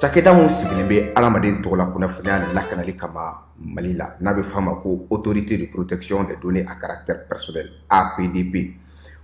Cakɛda min sigilen bɛ adamaden tɔgɔla kunnafoniya lakanali kama Mali la, n'a bɛ f'a ma ko Autorité de protection des données à caractère personnel, APDP,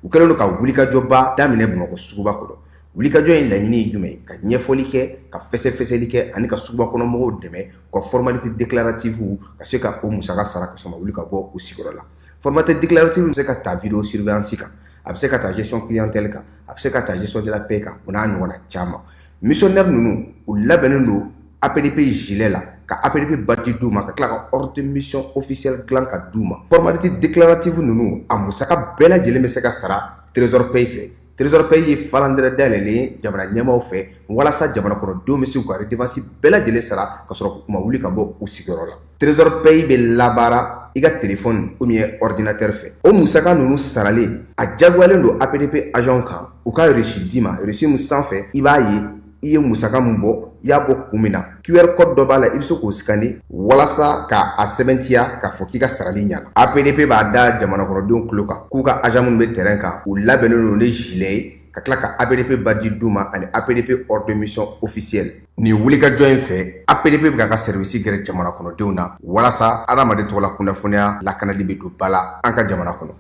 u kɛlen don ka wulikajɔba daminɛ Bamakɔ suguba kɔnɔ. Wulikajɔ in laɲini ye jumɛn ye? Ka ɲɛfɔli kɛ, ka fɛsɛfɛsɛli kɛ ani ka suguba kɔnɔ mɔgɔw dɛmɛ u ka formalité déclarative ka se ka o musaka sara ka sɔrɔ ma wuli ka bɔ u sigiyɔrɔ la. Formalité déclarative bɛ se ka ta vidéo surveillance kan, a bɛ se ka ta gestion clientèle kan, a bɛ se ka ta gestion de la paie kan, o n'a ɲɔgɔnna caman. Missionnaire ninnu, u labɛnnen don APDP gilet la, ka APDP badge d'u ma, ka tila ka ordre de mission officielle dilan ka d'u ma. Formalité déclarative ninnu, a musaka bɛɛ lajɛlen bɛ se ka sara Trésor Paye fɛ. Trésor Paye ye falandɛrɛ dayɛlɛlen ye jamana ɲɛmaaw fɛ walasa jamana kɔnɔdenw bɛ se k'u ka redevance bɛɛ lajɛlen sara ka sɔrɔ u ma wuli ka bɔ u sigiyɔrɔ la. Trésor Paye bɛ labaara i ka téléphone ou bien ordinateur fɛ. O musaka ninnu saralen, a diyagoyalen don APDP agent kan u ka reçu d'i ma, reçu min sanfɛ i b'a ye i ye musaka min bɔ, i y'a bɔ kun min na. QR code dɔ b'a la, i bɛ se k'o scanner walasa k'a sɛbɛntiya k'a fɔ k'i ka sarali ɲɛna. APDP b'a da jamana kɔnɔdenw tulo kan k'u ka agent minnu bɛ terrain kan, u labɛnnen don ni gilet ye, ka tila ka APDP badge d'u ma ani APDP ordre de mission officielle. Nin wulikajɔ in fɛ, APDP bɛ k'a ka service gɛrɛ jamana kɔnɔdenw na walasa adamaden tɔgɔla kunnafoniya lakanali bɛ don ba la an ka jamana kɔnɔ.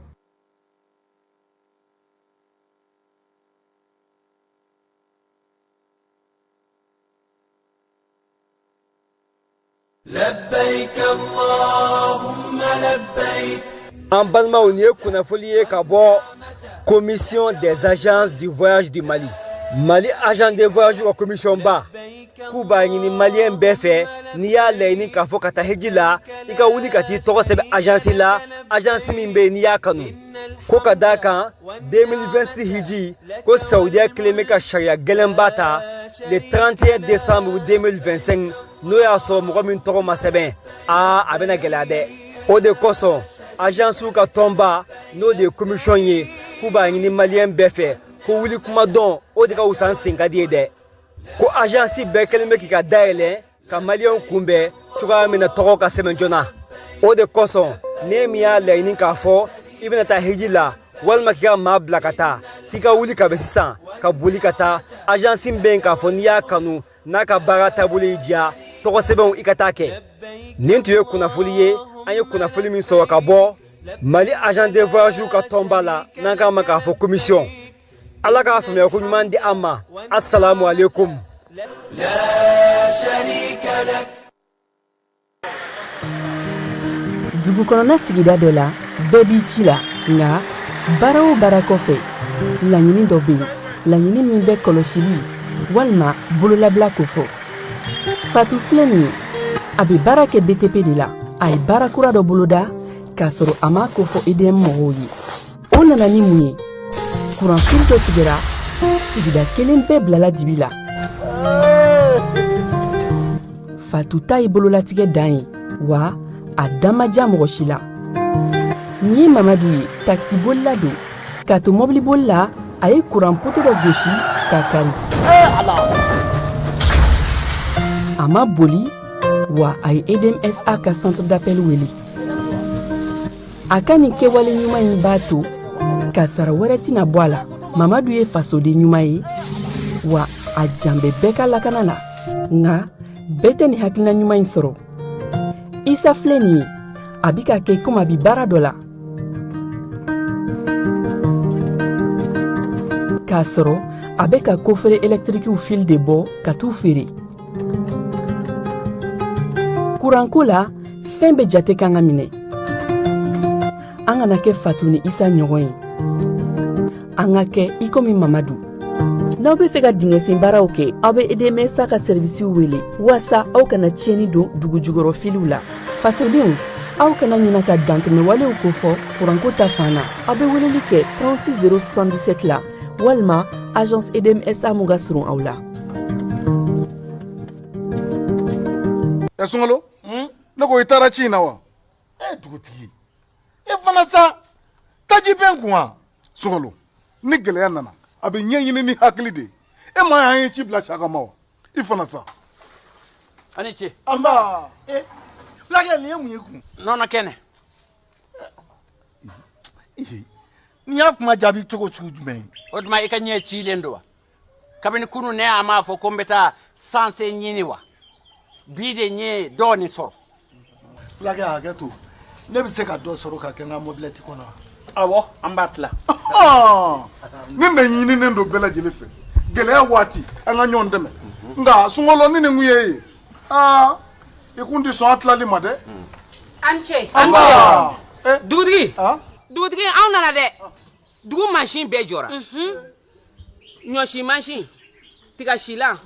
Labbayk Allahumma labbayk. An balimaw, nin ye kunnafoli ye ka bɔ Commission des agences du voyage du Mali. Mali agent de voyage ka commission ba k'u b'a ɲini maliyɛn bɛɛ fɛ, n'i y'a laɲini k'a fɔ ka taa hiji la, i ka wuli ka t'i tɔgɔ sɛbɛn agence la, agence min bɛ yen n'i y'a kanu. Ko ka d'a kan 2026 hiji ko Saudiya kelen bɛ ka sariya gɛlɛnba ta le 31 décembre 2025, n'o y'a sɔrɔ mɔgɔ min tɔgɔ ma sɛbɛn, aa, a bɛna gɛlɛya dɛ. O de kosɔn agencew ka tɔnba, n'o de ye commission ye, k'u b'a ɲini maliyɛn bɛɛ fɛ ko wuli kuma dɔn, o de ka wusa n sen ka di ye dɛ. Ko agence bɛɛ kɛlen bɛ k'i ka dayɛlɛ ka maliyɛnw kunbɛn cogoya min na tɔgɔ ka sɛbɛn joona. O de kosɔn ne min y'a laɲini k'a fɔ i bɛna taa hiji la walima k'i ka maa bila ka taa, k'i ka wuli ka bɛ sisan ka boli ka taa agence bɛ yen k'a fɔ n'i y'a kanu, n'a ka baara taabolo y'i diya, tɔgɔ sɛbɛnw i ka taa kɛ. Nin tun ye kunnafoli ye, an ye kunnafoli min sɔrɔ ka bɔ Mali agent de voyage ka tɔnba la, n'an k'a ma k'a fɔ commission. Ala k'a faamuya ko ɲuman di an ma. Assalamu alaikum. Dugu kɔnɔna sigida dɔ la, bɛɛ b'i ci la, nka baara o baara kɔfɛ, laɲini dɔ bɛ yen, laɲini min bɛ kɔlɔsili walima bololabila kofɔ. Fatu filɛ nin ye, a bɛ baara kɛ BTP de la. A ye baara kura dɔ boloda k'a sɔrɔ a m'a kofɔ EDM mɔgɔw ye. O nana ni mun ye? Kuranfili dɔ tigɛra, sigida kelen bɛɛ bilala dibi la. Fatu ta ye bololatigɛ dan ye, wa a da ma diya mɔgɔ si la. Nin ye Mamadu ye, takisibolila don. K'a to mɔbiliboli la, a ye kuran poto dɔ gosi k'a kari. A ma boli wa, a ye EDMSA ka centre d'appel wele. A ka nin kɛwale ɲuman in b'a to kasara wɛrɛ tɛna bɔ a la. Mamadu ye fasoden ɲuman ye, wa a jan bɛ bɛɛ ka lakana na, nka bɛɛ tɛ nin hakilina ɲuman in sɔrɔ. Isa filɛ nin ye, a bi ka kɛ komi a bi baara dɔ la k'a sɔrɔ a bɛ ka coffret ɛlɛtirikiw fil de bɔ ka t'u feere. Kuranko la, fɛn bɛɛ jate kan ka minɛ. An kana kɛ Fatu ni Isa ɲɔgɔn ye, an ka kɛ i komi Mamadu. N'aw bɛ fɛ ka dingɛsen baaraw kɛ, aw bɛ EDMSA ka sɛrivisiw wele waasa aw kana tiɲɛni don dugu jukɔrɔ filiw la. Fasodenw, Aw kana ɲina ka dantɛmɛwalew kofɔ kuranko ta fan na. Aw bɛ weleli kɛ 36 077 la walima agence EDM SA mun ka surun aw la. Ɛ Sunkalo, ne ko i taara ci in na wa? E dugutigi, e fana sa, taji bɛ n kun wa? Sunkalo, ni gɛlɛya nana, a bɛ ɲɛɲini ni hakili de ye. E ma ye an ye ci bila Saka ma wa? I fana sa. A ni ce. Anba. E fulakɛ, nin ye mun ye kun? Nɔnɔ kɛnɛ. Nin y'a kuma jaabi cogo sugu jumɛn ye? O tuma i ka ɲɛ cilen don wa? Kabini kunu ne a m'a fɔ ko n bɛ taa sanse ɲini wa? Bi de n ye dɔɔnin sɔrɔ. Fulakɛ, hakɛ to, ne bɛ se ka dɔ sɔrɔ ka kɛ n ka mobilɛti kɔnɔ wa? Awɔ, an b'a tila. Nin de ɲininen don bɛɛ lajɛlen fɛ gɛlɛya waati, an ka ɲɔgɔn dɛmɛ. Nka Sunkalo, ni nin kun ye ye, aa, i kun tɛ sɔn a tilali ma dɛ. An ce. Anba. Dugutigi, dugutigi, anw nana dɛ. Dugu mansin bɛɛ jɔra: ɲɔsi mansin, tigasilan,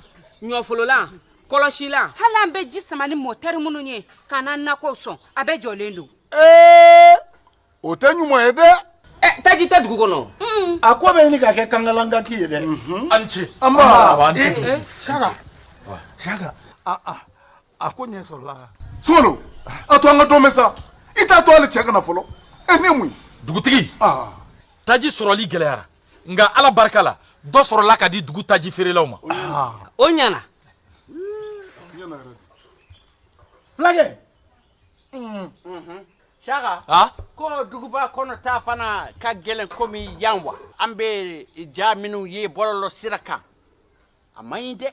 ɲɔfololan, kɔlɔsilan. Hali an bɛ ji sama ni mɔtɛri minnu ye ka n'an nakɔw sɔn, a bɛɛ jɔlen don. Ee, o tɛ ɲuman ye dɛ. Ɛ, taji tɛ dugu kɔnɔ. A ko bɛ ɲini ka kɛ kangalangaki ye dɛ. A ni ce. Anba. A ni ce dugutigi. Saka, Saka, a a a ko ɲɛ sɔrɔla. Sunkalo, a to an ka dɔ mɛn sa. I t'a to hali cɛ ka na fɔlɔ. E, nin ye mun ye? Dugutigi, taji sɔrɔli gɛlɛyara, nka Ala barika la, dɔ sɔrɔla ka di dugu taji feerelaw ma. O ɲana. Fulakɛ. Saka, ko duguba kɔnɔ ta fana ka gɛlɛn komi yan wa? An bɛ ja minnu ye bɔlɔlɔ sira kan, a man ɲi dɛ.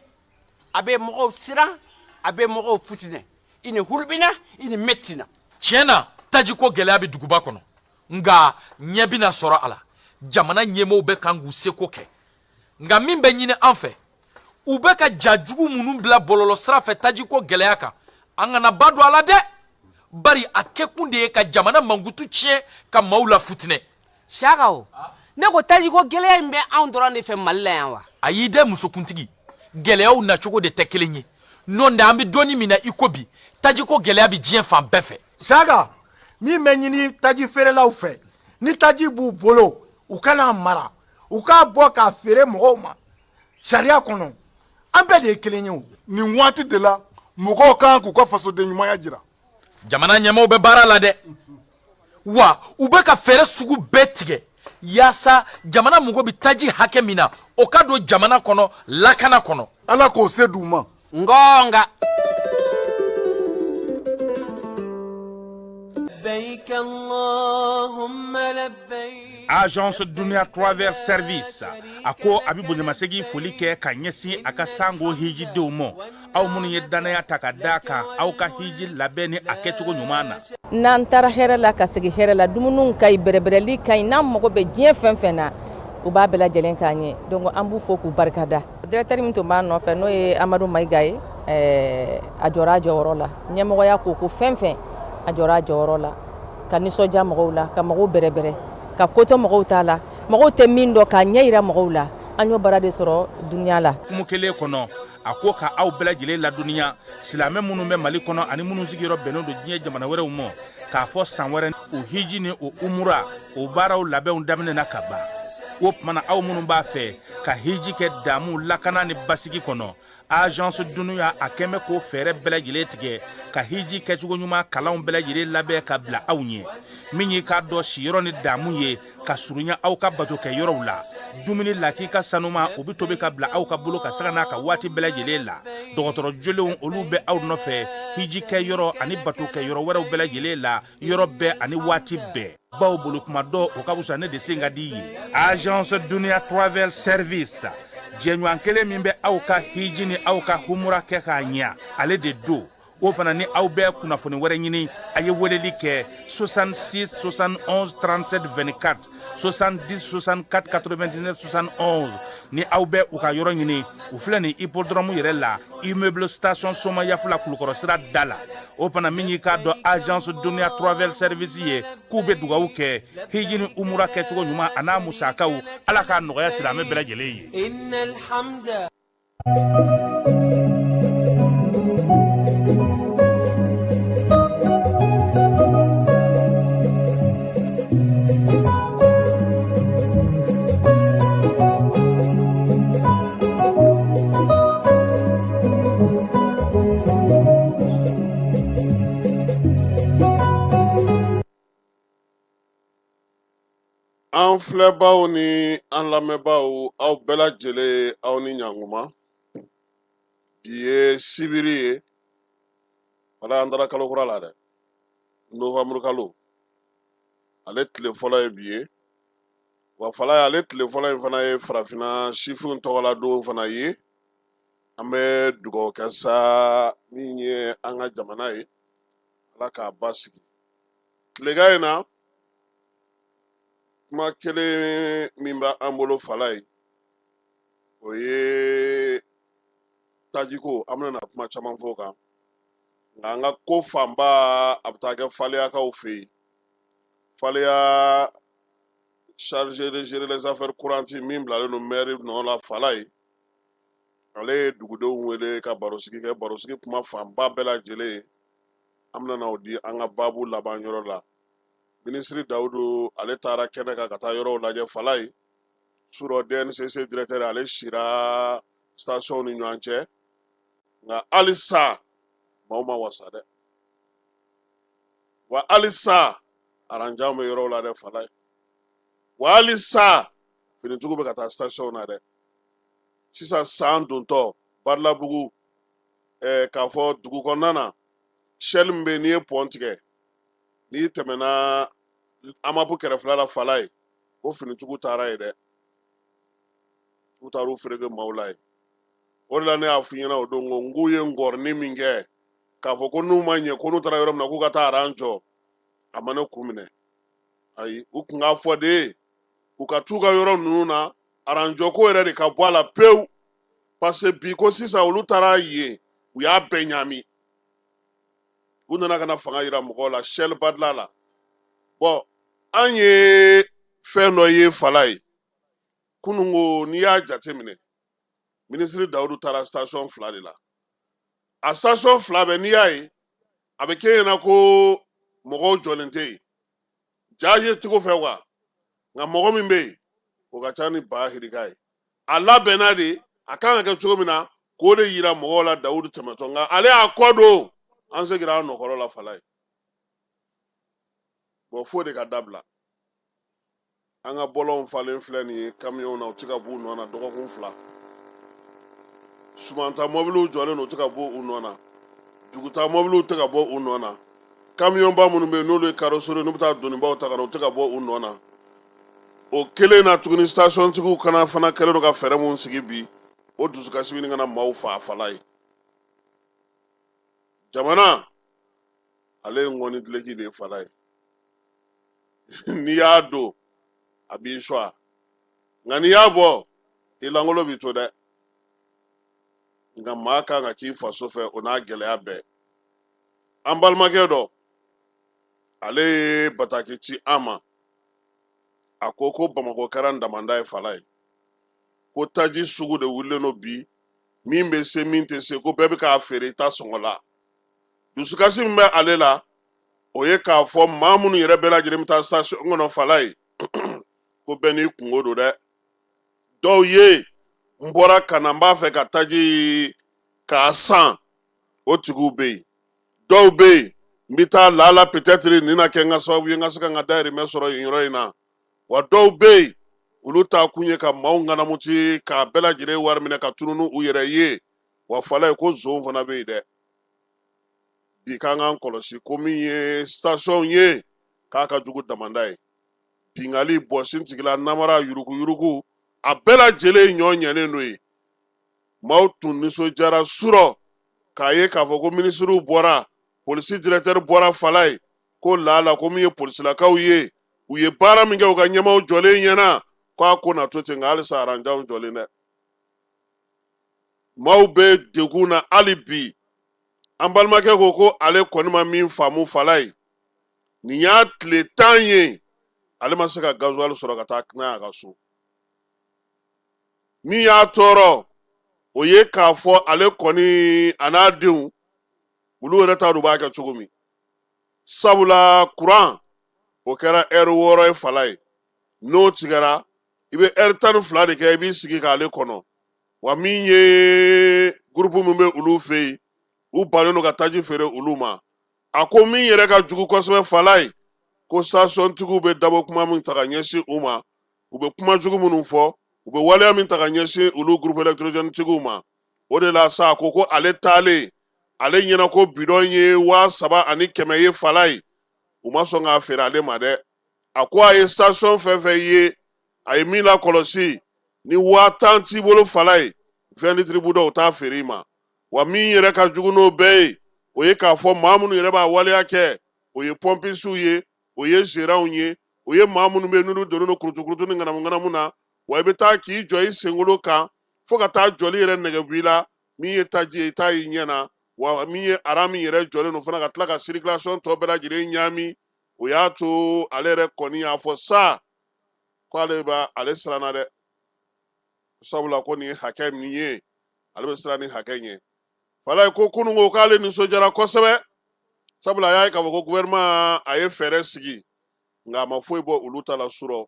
A bɛ mɔgɔw siran, a bɛ mɔgɔw futinɛ, ina hulɓina, ina mettina. Tiɲɛ na, tajiko gɛlɛya bɛ duguba kɔnɔ, nka ɲɛ bɛna sɔrɔ a la. Jamana ɲɛmɔgɔw bɛ kan k'u seko kɛ, nka min bɛ ɲini an fɛ, u bɛ ka ja jugu minnu bila bɔlɔlɔ sira fɛ tajiko gɛlɛya kan, an kana ba don a la dɛ, bari a kɛkun de ye ka jamana mankutu tiɲɛ, ka maaw la futinɛ. Saka, o ne ko, tajiko gɛlɛya in bɛ anw dɔrɔn de fɛ Mali la yan wa? Ayi dɛ, musokuntigi, gɛlɛyaw nacogo de tɛ kelen ye. N'o tɛ, an bɛ donni min na i ko bi, tajiko gɛlɛya bɛ diɲɛ fan bɛɛ fɛ. Saka, min bɛ ɲini taji feerelaw fɛ, ni taji b'u bolo, u kana mara, u k'a bɔ k'a feere mɔgɔw ma sariya kɔnɔ. An bɛɛ de ye kelen ye o. Nin waati de la, mɔgɔw kan k'u ka fasoden ɲumanya jira. Jamana ɲɛmaaw bɛ baara la dɛ, wa u bɛ ka fɛɛrɛ sugu bɛɛ tigɛ yaasa jamana mago bɛ taji hakɛ min na, o ka don jamana kɔnɔ lakana kɔnɔ. Ala k'o se d'u ma. Ngɔnga. لبيك اللهم لبيك. Agence Dunia Travel Service a ko a bɛ bonyamasegin foli kɛ ka ɲɛsin a ka sango hijidenw ma, aw minnu ye dannaya ta ka da kan aw ka hiji labɛn ni a kɛcogo ɲuman na. N'an taara hɛrɛ la ka segin hɛrɛ la, dumuniw ka ɲi, bɛrɛbɛrɛli ka ɲi. N'an mago bɛ diɲɛ fɛn fɛn na, u b'a bɛɛ lajɛlen k'an ye. Donc an b'u fo k'u barikada. Directeur min tun b'a nɔfɛ, n'o ye Amadu Mayiga ye, a jɔra a jɔyɔrɔ la. Ɲɛmɔgɔya ko ko fɛn fɛn, a jɔra a jɔyɔrɔ la ka nisɔndiya mɔgɔw la, ka mɔgɔw bɛrɛbɛrɛ, ka kotɔ mɔgɔw t'a la, mɔgɔw tɛ min dɔn k'a ɲɛ yira mɔgɔw la. An y'o baara de sɔrɔ Dunia la. Kumu kelen kɔnɔ, a ko ka aw bɛɛ lajɛlen ladɔnniya, silamɛ minnu bɛ Mali kɔnɔ ani minnu sigiyɔrɔ bɛnnen don diɲɛ jamana wɛrɛw ma, k'a fɔ san wɛrɛ o hiji ni o umura o baaraw labɛnw daminɛna ka ban. O tuma na, aw minnu b'a fɛ ka hiji kɛ damu, lakana ni basigi kɔnɔ, Agence Dunia a kɛn bɛ k'o fɛɛrɛ bɛɛ lajɛlen tigɛ ka hiji kɛcogo ɲuman kalanw bɛɛ lajɛlen labɛn ka bila aw ɲɛ. Min y'i k'a dɔn siyɔrɔ ni damu ye ka surunya aw ka bato kɛ yɔrɔw la, dumuni lakika sanuma, o bɛ tobi ka bila aw ka bolo ka sanga n'a ka waati bɛɛ lajɛlen la. Dɔgɔtɔrɔ jolenw, olu bɛ aw nɔfɛ hiji kɛ yɔrɔ ani bato kɛ yɔrɔ wɛrɛw bɛɛ lajɛlen la, yɔrɔ bɛɛ ani waati bɛɛ, baw bolo kuma dɔ o ka fisa ne de sen ka di ye. Agence Dunia Travel Service, jɛɲɔgɔn kelen min bɛ aw ka hiji ni aw ka humura kɛ k'a ɲɛ, ale de don. O fana ni aw bɛ kunnafoni wɛrɛ ɲini, a ye weleli kɛ 66 71 37 24, 70 64 99 71. Ni aw bɛ u ka yɔrɔ ɲini, u filɛ nin hippodrome yɛrɛ la, immeuble station Somayafula, Kulukɔrɔ sira da la. O fana, min y'i k'a dɔn Agence Dunia Travel Service ye, k'u bɛ dugawu kɛ hiji ni umura kɛcogo ɲuman a n'a musakaw, Ala k'a nɔgɔya silamɛ bɛɛ lajɛlen ye. إن الحمد An filɛbaw ni an lamɛnbaaw, aw bɛɛ lajɛlen, aw ni ɲankuma. Bi ye sibiri ye wala an taara kalo kura la dɛ. Novembre kalo, ale tile fɔlɔ ye bi ye. Wa fala, ale tile fɔlɔ in fana ye farafinna sifinw tɔgɔla don fana ye. An bɛ dugawu kɛ sa min ye an ka jamana ye, Ala k'a basigi. Tilegan in na, kuma kelen min bɛ an bolo fala ye, o ye tajiko. An bɛna kuma caman fɔ o kan, nka an ka ko fanba a bɛ taa kɛ Faleyakaw fɛ yen. Faleya chargé de gérer les affaires courantes min bilalen don maire nɔ la fala ye, ale ye dugudenw wele ka barosigi kɛ. Barosigi kuma fanba bɛɛ lajɛlen, an bɛna o di an ka baabu laban yɔrɔ la. Minisiri Dawudu, ale taara kɛnɛ kan ka taa yɔrɔw lajɛ fala ye. Surɔ, DNCC directeur, ale sira station ni ɲɔgɔn cɛ, nka halisa maaw ma wasa dɛ. Wa halisa aranjan bɛ yɔrɔw la dɛ fala ye. Wa halisa finitigiw bɛ ka taa station na dɛ. Sisan san dontɔ Badalabugu, k'a fɔ dugu kɔnɔna na, Shell min bɛ yen, n'i ye pɔn tigɛ, n'i tɛmɛna Amapu kɛrɛfɛla la fala ye, ko finitigiw taara yen dɛ. U taara u fereke maaw la yen. O de la ne y'a f'i ɲɛna o don ko n k'u ye ngɔrɔni min kɛ k'a fɔ ko n'u ma ɲɛ, ko n'u taara yɔrɔ min na k'u ka taa aran jɔ, a ma ne kun minɛ. Ayi, u tun k'a fɔ de u ka t'u ka yɔrɔ ninnu na, aranjɔko yɛrɛ de ka bɔ a la pewu, parce que bi ko sisan olu taara yen, u y'a bɛɛ ɲaami, u nana ka na fanga yira mɔgɔw la Shell Badila la. Bɔn, an ye fɛn dɔ ye fala ye kununko. N'i y'a jateminɛ, minisiri Dawudu taara station fila de la. A station fila bɛɛ, n'i y'a ye, a bɛ k'e ɲɛna ko mɔgɔw jɔlen tɛ yen ja ye cogo fɛ wa, nka mɔgɔ min bɛ yen, o ka ca ni ba hirika ye. A labɛnna de, a kan ka kɛ cogo min na, k'o de yira mɔgɔw la Dawudu tɛmɛtɔ, nka ale y'a kɔ don, an seginna an nɔkɔrɔ la fala ye. Bɔn, f'o de ka dabila. An ka bɔlɔnw falen filɛ nin ye kamiyɔnw na, u tɛ ka b'u nɔ na dɔgɔkun 2. Sumanta mɔbiliw jɔlen don, u tɛ ka bɔ u nɔ na. Duguta mɔbiliw tɛ ka bɔ u nɔ na. Kamiyɔnba minnu bɛ yen, n'olu ye carrosserie, n'u bɛ taa donibaw ta ka na, u tɛ ka bɔ u nɔ na. O kelen na tuguni, stationtigiw kana fana kɛlen don ka fɛɛrɛ mun sigi bi, o dusukasi bɛ ɲini ka na maaw faa fala ye. Jamana, ale ye ŋɔni duleki de ye fala ye. N'i y'a don, a b'i sɔn, nka n'i y'a bɔ, i lankolon b'i to dɛ. Nka maa kan ka k'i faso fɛ, o n'a gɛlɛya bɛɛ. An balimakɛ dɔ, ale ye bataki ci an ma. A ko ko Bamakɔ kɛra damanda ye fala ye, ko taji sugu de wulilen don bi, min bɛ se, min tɛ se, ko bɛɛ bɛ k'a feere i ta sɔngɔ la. Dusukasi min bɛ ale la, o ye k'a fɔ maa minnu yɛrɛ bɛɛ lajɛlen bɛ taa station kɔnɔ fala ye, ko bɛɛ n'i kunko don dɛ. Dɔw ye n bɔra ka na, n b'a fɛ ka taji k'a san, o tigiw bɛ yen. Dɔw bɛ yen, n bɛ taa lala, peut-être nin na kɛ n ka sababu ye n ka se ka n ka dayirimɛ sɔrɔ yen yɔrɔ in na. Wa dɔw bɛ yen, olu ta kun ye ka maaw ŋanamuti k'a bɛɛ lajɛlen wari minɛ ka tunun u yɛrɛ ye. Wa fala ye, ko zon fana bɛ yen dɛ bi, k'an k'an kɔlɔsi, ko min ye station ye, k'a ka jugu damanda ye. Bingali, bɔsin tigila, namara, yuruguyurugu, a bɛɛ lajɛlen ɲɔ ɲɛlen don yen. Maaw tun nisɔndiyara surɔ k'a ye k'a fɔ ko minisiriw bɔra, polisi directeur bɔra fala ye, ko lala ko min ye polisilakaw ye, u ye baara min kɛ u ka ɲɛmaaw jɔlen ɲɛna, k'a ko na to ten. Nka halisa aranjanw jɔlen dɛ, maaw bɛ degun na hali bi. An balimakɛ ko ko ale kɔni ma min faamu fala ye, nin y'a tile 10 ye, ale ma se ka gasoil sɔrɔ ka taa n'a y'a ka so. Min y'a tɔɔrɔ, o ye k'a fɔ ale kɔni a n'a denw, olu yɛrɛ t'a dɔn u b'a kɛ cogo min, sabula kuran o kɛra ɛri 6 ye fala ye. N'o tigɛra, i bɛ ɛri 12 de kɛ i b'i sigi k'ale kɔnɔ. Wa min ye gurupu min bɛ olu fɛ yen, u bannen don ka taji feere olu ma. A ko min yɛrɛ ka jugu kosɛbɛ fala ye, ko sasɔntigiw bɛ dabɔ kuma min ta ka ɲɛsin u ma. U bɛ kuma jugu minnu fɔ, u bɛ waleya min ta ka ɲɛsin olu groupe électrogène tigiw ma. O de la sa, a ko ko ale taalen, ale ɲɛna ko bidɔn ye 3100 ye Falaye, u ma sɔn k'a feere ale ma dɛ. A ko a ye station fɛn fɛn ye, a ye min lakɔlɔsi, ni 10 000 t'i bolo Falaye, 20 litres bidɔn, u t'a feere i ma. Wa min yɛrɛ ka jugu n'o bɛɛ ye, o ye k'a fɔ maa minnu yɛrɛ b'a waleya kɛ, o ye pɔmpisiw ye, o ye gérantw ye, o ye maa minnu bɛ yen n'olu donnen don kurutukurutu ni ŋanamuŋanamu na. Wa i bɛ taa k'i jɔ i senkolo kan fo ka taa jɔli yɛrɛ nɛgɛ b'i la, min ye taji ye i t'a y'i ɲɛ na, wa min ye aran min yɛrɛ jɔlen don fana, ka tila ka circulation tɔ bɛɛ lajɛlen ɲaami. O y'a to ale yɛrɛ kɔni y'a fɔ sa ko ale b'a ale siranna dɛ, sabula ko nin ye hakɛ min ye, ale bɛ siran nin hakɛ ɲɛ. Falaye ko kunun ko k'ale nisɔndiyara kosɛbɛ, sabula a y'a ye k'a fɔ ko gouvernement a ye fɛɛrɛ sigi, nka a ma foyi bɔ olu ta la surɔ.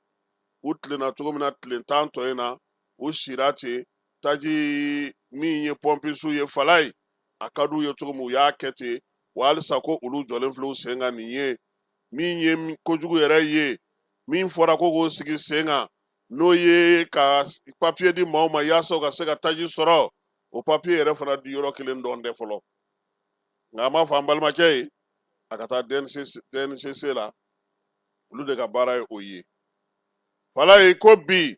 U tilenna cogo min na tile 10 tɔ in na, u sira ten. Taji min ye pɔmpisiw ye Falaye, a ka d'u ye cogo min, u y'a kɛ ten. Wa halisa ko olu jɔlen filɛ u sen kan. Nin ye min ye kojugu yɛrɛ ye, min fɔra ko k'o sigi sen kan, n'o ye ka papiye di maaw ma yaasa u ka se ka taji sɔrɔ, o papiye yɛrɛ fana di yɔrɔ kelen dɔn tɛ fɔlɔ. Nka an b'a fɔ an balimakɛ ye, a ka taa DNCC la, olu de ka baara ye o ye. Falaye ko bi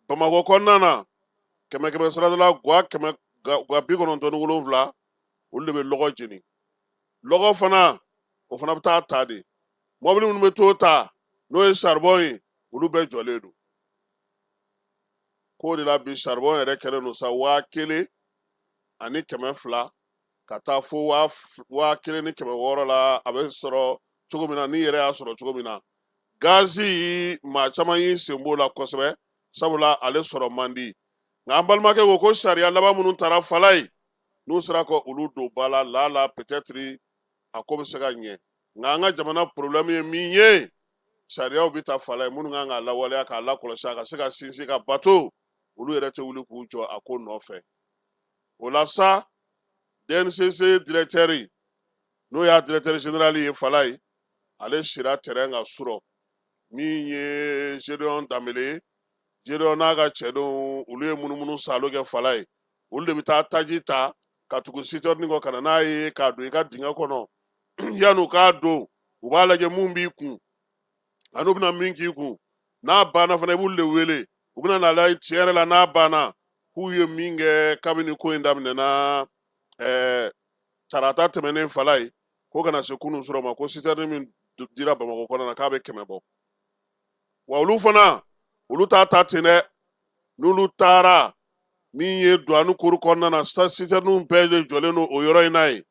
Bamakɔ kɔnɔna na, kɛmɛ kɛmɛ sarada la, gwa kɛmɛ gwa 97, olu de bɛ lɔgɔ jeni. Lɔgɔ fana, o fana bɛ taa ta de. Mɔbili minnu bɛ t'o ta, n'o ye saribɔn ye, olu bɛɛ jɔlen don. K'o de la bi saribɔn yɛrɛ kɛlen don sa 1200 ka taa fo 1600 la. A bɛ sɔrɔ cogo min na, n'i yɛrɛ y'a sɔrɔ cogo min na. Gazi, maa caman y'i sen b'o la kosɛbɛ, sabula ale sɔrɔ man di. Nka an balimakɛ ko ko sariya laban minnu tara Falaye, n'u sera ka olu don ba la, la peut-être a ko bɛ se ka ɲɛ. Nka an ka jamana problème ye min ye, sariyaw bɛ ta Falaye, minnu kan k'a lawaleya, k'a lakɔlɔsi, a ka se ka sinsin ka bato, olu yɛrɛ tɛ wuli k'u jɔ a ko nɔfɛ. O la sa, DNCC directeur, n'o y'a directeur général ye Falaye, ale sira terrain kan surɔ. Min ye Gédéon Danbele ye, Gédéon n'a ka cɛdenw, olu ye munumunu saalo kɛ Falaye. Olu de bɛ taa taji ta ka tugu citerne kɔ ka na n'a ye k'a don i ka dingɛ kɔnɔ. Yan'u k'a don, u b'a lajɛ mun b'i kun ani u bɛna min k'i kun. N'a banna fana, i b'olu de wele, u bɛna n'a lajɛ tiɲɛ yɛrɛ la n'a banna k'u ye min kɛ kabini ko in daminɛna tarata tɛmɛnen Falaye, ko kana se kunun sɔrɔ ma, ko citerne min dira Bamakɔ kɔnɔ na, k'a bɛ 100 bɔ. Wa olu fana, olu t'a ta ten dɛ. N'olu taara min ye douane cour kɔnɔna na, citernew bɛɛ de jɔlen don o yɔrɔ in na yen.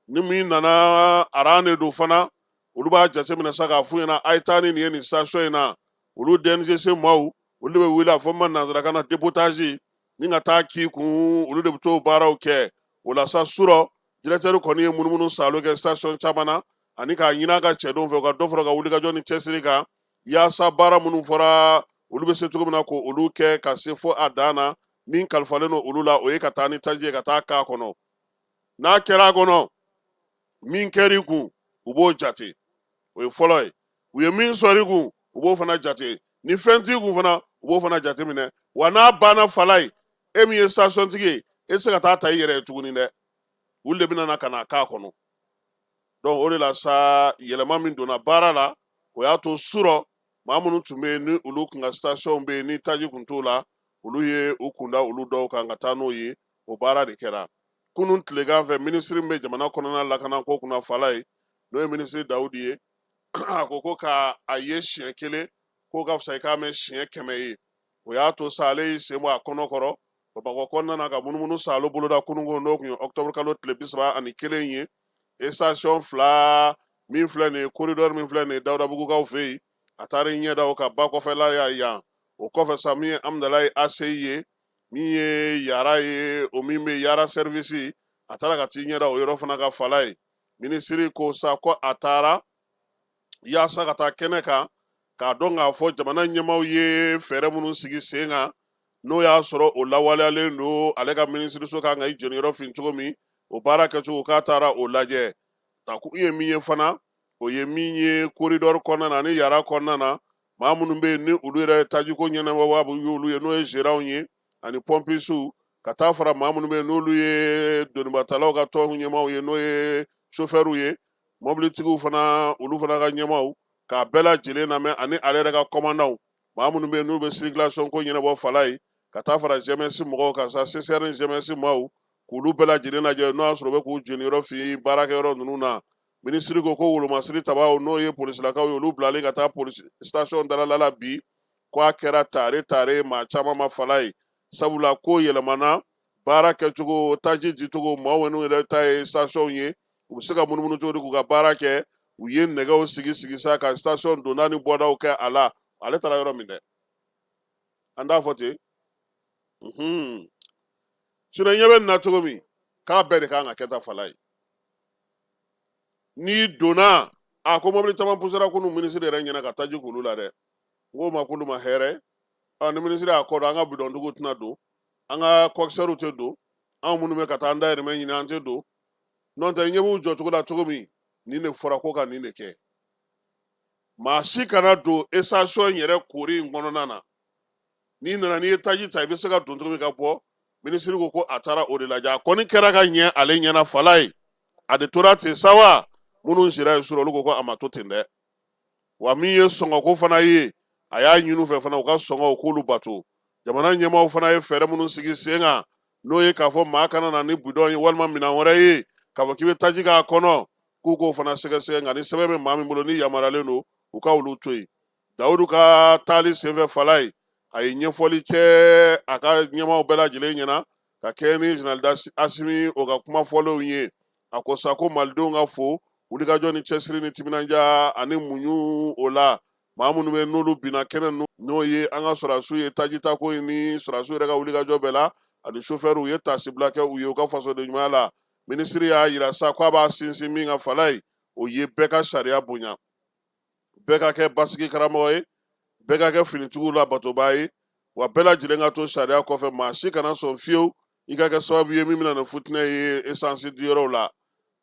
Ni min nana aran de don fana, olu b'a jateminɛ sa k'a f'u ɲɛna: a ye taa ni nin ye nin station in na. Olu DNCC maaw, olu de bɛ wele, a fɔ min ma nanzarakan na dépotage, ni ka taa k'i kun, olu de bɛ t'o baaraw kɛ. O la sa surɔ, directeur kɔni ye munumunu saalo kɛ station caman na, ani k'a ɲini a ka cɛdenw fɛ u ka dɔ fara u ka wulikajɔ ni cɛsiri kan, yaasa baara minnu fɔra, olu bɛ se cogo min na ko olu kɛ ka se fo a dan na. Min kalifalen don olu la, o ye ka taa ni taji ye ka taa k'a kɔnɔ. N'a kɛra a kɔnɔ, min kɛr'i kun, u b'o jate, o ye fɔlɔ ye. U ye min sɔrɔ i kun, u b'o fana jate. Ni fɛn t'i kun fana, u b'o fana jate minɛ. Wa n'a banna Falaye, e min ye station tigi ye, e tɛ se ka taa ta i yɛrɛ ye tuguni dɛ, olu de bɛna na ka na k'a kɔnɔ. Donc o de la sa, yɛlɛma min donna baara la, o y'a to surɔ maa minnu tun bɛ yen, ni olu kun ka station bɛ yen, ni taji kun t'o la, olu ye u kunda olu dɔw kan ka taa n'o ye. O baara de kɛra kunun tilegan fɛ. Minisiri min bɛ jamana kɔnɔna lakanako kunna Falaye, n'o ye minisiri Dawudi ye, a ko ko ka a ye siɲɛ kelen k'o ka fisa i k'a mɛn siɲɛ 100 ye. O y'a to sa, ale y'i sen bɔ a kɔnɔ kɔrɔ Bamakɔ kɔnɔna na ka munumunu saalo boloda kununko, n'o tun ye octobre kalo tile 31 ye. Station fila min filɛ nin ye, corridor min filɛ nin ye Dawudabugukaw fɛ yen, a taara i ɲɛ da o kan ba kɔfɛla ya yan. O kɔfɛ sa, min ye Amudalayi ACI ye, min ye Yara ye, o min bɛ Yara service, a taara ka t'i ɲɛ da o yɔrɔ fana kan Falaye. Minisiri ko sa ko a taara yaasa ka taa kɛnɛ kan k'a dɔn k'a fɔ jamana ɲɛmaaw ye fɛɛrɛ minnu sigi sen kan, n'o y'a sɔrɔ o lawaleyalen don, ale ka minisiriso kan ka i jɔniyɔrɔ fin cogo min, o baara kɛcogo, k'a taara o lajɛ. Takun ye min ye fana, o ye min ye corridor kɔnɔna na ani Yara kɔnɔna na. Maa minnu bɛ yen ni olu yɛrɛ tajiko ɲɛnabɔbaa bɛ y'olu ye, n'o ye gérantw ye ani pɔmpisiw, ka taa fara maa minnu bɛ yen n'olu ye donibatalaw ka tɔn ɲɛmaaw ye, n'o ye sofɛriw ye, mɔbilitigiw fana, olu fana ka ɲɛmaaw, k'a bɛɛ lajɛlen lamɛn, ani ale yɛrɛ ka kɔmandanw, maa minnu bɛ yen n'u bɛ circulation ko ɲɛnabɔ Falaye, ka taa fara GMS mɔgɔw kan sa, CCR ni GMS maaw, k'olu bɛɛ lajɛlen lajɛ n'o y'a sɔrɔ u bɛ k'u jeniyɔrɔ fin baarakɛyɔrɔ ninnu na. Minisiri ko ko wolomasiri tabaw, n'o ye polisilakaw ye, olu bilalen ka taa polisi station dalala la bi, ko a kɛra tare tare maa caman ma Falaye, sabula ko yɛlɛmana baara kɛcogo, taji dicogo, maaw minnu yɛrɛ ta ye station ye, u bɛ se ka munumunu cogo di k'u ka baara kɛ. U ye nɛgɛw sigi sigi sa ka station donda ni bɔdaw kɛ a la. Ale taara yɔrɔ min dɛ, an t'a fɔ ten. Sinon ɲɛ bɛ nin na cogo min, k'a bɛɛ de kan ka kɛ tan Falaye. N'i donna a ko mobili caman pusera kunun minisiri yɛrɛ ɲɛna ka taji k'olu la dɛ. N k'o ma k'olu ma hɛrɛ. Ɔ ni minisiri y'a kɔ don, an ka bidɔntigiw tɛna don, an ka kɔkisɛriw tɛ don, anw minnu bɛ ka taa an dayirimɛ ɲini an tɛ don. N'o tɛ, ɲɛ b'u jɔcogo la cogo min, nin de fɔra ko ka nin de kɛ. Maa si kana don station yɛrɛ koori in kɔnɔna na. N'i nana, n'i ye taji ta, i bɛ se ka don cogo min ka bɔ. Minisiri ko ko a taara o de lajɛ. A kɔni kɛra ka ɲɛ ale ɲɛna Falaye. A de tora ten sa wa? Minnu sera yen surɔ, olu ko ko a ma to ten dɛ. Wa min ye sɔngɔko fana ye, a y'a ɲini u fɛ fana u ka sɔngɔw k'olu bato. Jamana ɲɛmaaw fana ye fɛɛrɛ minnu sigi sen kan, n'o ye k'a fɔ maa kana na ni bidɔn ye walima minɛn wɛrɛ ye k'a fɔ k'i bɛ taji k'a kɔnɔ, k'u k'o fana sɛgɛsɛgɛ. Nka ni sɛbɛn bɛ maa min bolo ni yamaruyalen don, u ka olu to yen. Dawudu ka taali senfɛ Falaye, a ye ɲɛfɔli kɛ a ka ɲɛmaaw bɛɛ lajɛlen ɲɛna ka kɛɲɛ ni général Asimi o ka kuma fɔlenw ye. A ko sa ko malidenw ka fo wulikajɔ ni cɛsiri ni timinandiya ani muɲu o la. Maa minnu bɛ n'olu binna kɛnɛ ninnu, n'o ye an ka sɔrɔdasiw ye, tajitako in ni sɔrɔdasiw yɛrɛ ka wulikajɔ bɛɛ la, ani sofɛriw, u ye taasibila kɛ u ye u ka fasoden ɲumanya la. Minisiri y'a yira sa ko a b'a sinsin min kan Falaye, o ye bɛɛ ka sariya bonya, bɛɛ ka kɛ basigi karamɔgɔ ye, bɛɛ ka kɛ finitigiw la batobaa ye, wa bɛɛ lajɛlen ka to sariya kɔfɛ. Maa si kana sɔn fiyewu i ka kɛ sababu ye min bɛna ni futinɛ ye esansi diyɔrɔw la.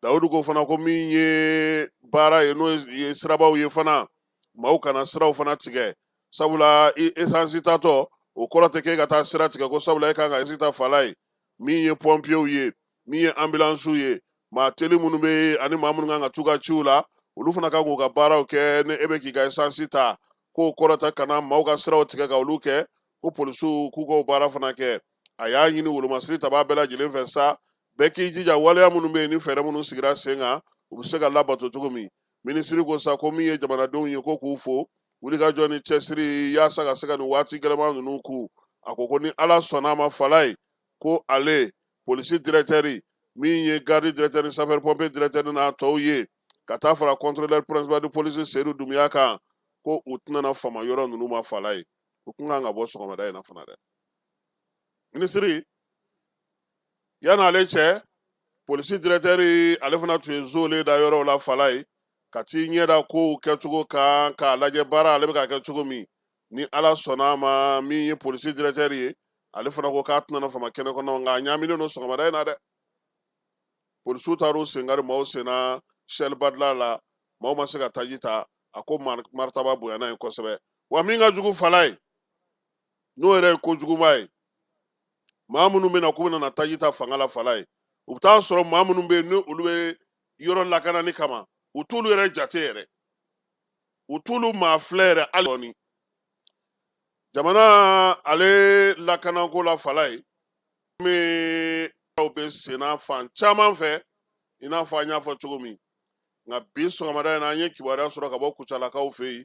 Dawudu ko fana ko min ye baara ye, n'o ye sirabaw ye fana, maaw kana siraw fana tigɛ, sabula i esansi tatɔ, o kɔrɔ tɛ k'e ka taa sira tigɛ, ko sabula e kan ka esansi ta Falaye. Min ye pɔnpiyew ye, min ye ambulansiw ye, maa teli minnu bɛ yen ani maa minnu kan ka t'u ka ciw la, olu fana kan k'u ka baaraw kɛ. Ni e bɛ k'i ka esansi ta, k'o kɔrɔ tɛ kana maaw ka siraw tigɛ ka olu kɛ, ko polisiw k'u k'o baara fana kɛ. A y'a ɲini wolomasiri tabaa bɛɛ lajɛlen fɛ sa, bɛɛ k'i jija waleya minnu bɛ yen ni fɛɛrɛ minnu sigira sen kan, u bɛ se ka labato cogo min. Minisiri ko sa ko min ye jamanadenw ye, ko k'u fo wulikajɔ ni cɛsiri yaasa ka se ka nin waati gɛlɛman ninnu kun. A ko ko ni Ala sɔnna a ma Falaye, ko ale polisi directeur, min ye garde directeur ni sapeur pompier directeur n'a tɔw ye, ka taa fara contrôleur principal de police Seyidu Dunbiya kan, ko u tɛna na fama yɔrɔ ninnu ma Falaye. U kun kan ka bɔ sɔgɔmada in na fana dɛ. Minisiri, yan'ale cɛ, polisi directeur ale fana tun ye zolen da yɔrɔw la Falaye, ka t'i ɲɛ da kow kɛcogo kan k'a lajɛ baara ale bɛ ka kɛ cogo min. Ni Ala sɔnna a ma, min ye polisi directeur ye, ale fana ko k'a tɛna fama kɛnɛ kɔnɔ, nka a ɲaaminen don sɔgɔmada in na dɛ. Polisiw taar'u senkari maaw senna Shell badila la, maaw ma se ka taji ta. A ko maritaba bonyana yen kosɛbɛ. Wa min ka jugu Falaye, n'o yɛrɛ ye kojuguba ye, maa minnu bɛna k'u bɛna na taji ta fanga la Falaye, u bɛ taa sɔrɔ maa minnu bɛ yen ni olu bɛ yɔrɔ lakanani kama, u t'olu yɛrɛ jate yɛrɛ, u t'olu maa filɛ yɛrɛ hali dɔɔni. Jamana ale lakanako la Falaye, min bɛ senna fan caman fɛ, i n'a fɔ an y'a fɔ cogo min. Nka bi sɔgɔmada in na, an ye kibaruya sɔrɔ ka bɔ Kucalakaw fɛ yen.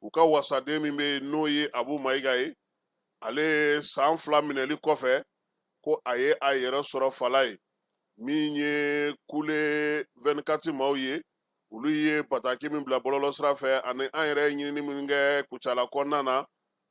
U ka wasaden min bɛ yen, n'o ye Abu Mayiga ye, ale san 2 minɛli kɔfɛ, ko a ye a yɛrɛ sɔrɔ Falaye. Min ye Kule 24 maaw ye, olu ye bataki min bila bɔlɔlɔ sira fɛ, ani an yɛrɛ ye ɲinini min kɛ Kucala kɔnɔna na,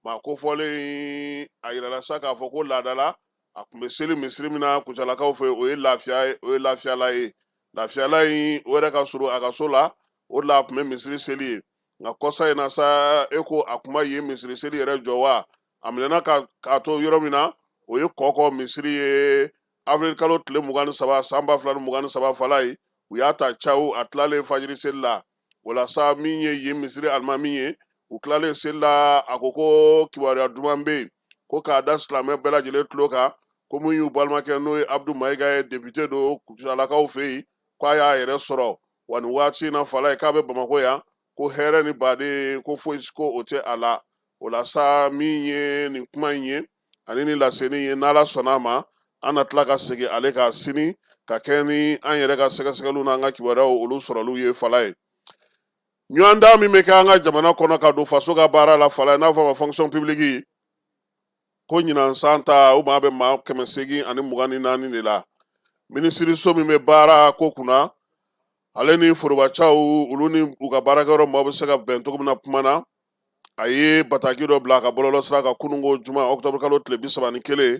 maa kofɔlen a yirala sa k'a fɔ ko laadala a tun bɛ seli misiri min na Kucalakaw fɛ, o ye lafiya, o ye lafiyala ye. Lafiyala in, o yɛrɛ ka surun a ka so la, o de la a tun bɛ misiri seli ye. Nka kɔsa in na sa, e ko a kuma ye misiri seli yɛrɛ jɔ wa? A minɛna k'a to yɔrɔ min na, o ye Kɔkɔ misiri ye, avril kalo tile 23 san 2023 'Falaye. U y'a ta caw a tilalen fajiri seli la. O la sa, min ye yen misiri alimami ye, U tilalen seli la, a ko ko kibaruya duman bɛ yen, ko k'a da silamɛ bɛɛ lajɛlen tulo kan, ko mun y'u balimakɛ n'o ye Abdu Mayiga ye, député don Kucalakaw fɛ yen, k'a y'a yɛrɛ sɔrɔ wa nin waati in na Falaye, k'a bɛ Bamakɔ yan, ko hɛrɛ ni baden ko foyi ko o tɛ a la. O la sa, min ye nin kuma in ye ani ni laseli ye, n'Ala sɔnna a ma, an na tila ka segin ale kan sini ka kɛ ni an yɛrɛ ka sɛgɛsɛgɛliw n'an ka kibaruyaw olu sɔrɔliw ye. Falaye, ɲɔgɔndan min bɛ kɛ an ka jamana kɔnɔ ka don faso ka baara la, Falaye, n'a fɔ a ma fonction publique, ko ɲinan san ta o maa bɛ maa 824 de la. Minisiriso min bɛ baara ko kunna, ale ni forobacaw olu ni u ka baarakɛyɔrɔ maaw bɛ se ka bɛn cogo min na kuma na, a ye bataki dɔ bila a ka bɔlɔlɔ sira kan kununko juma, ɔkutɔburu kalo tile 31,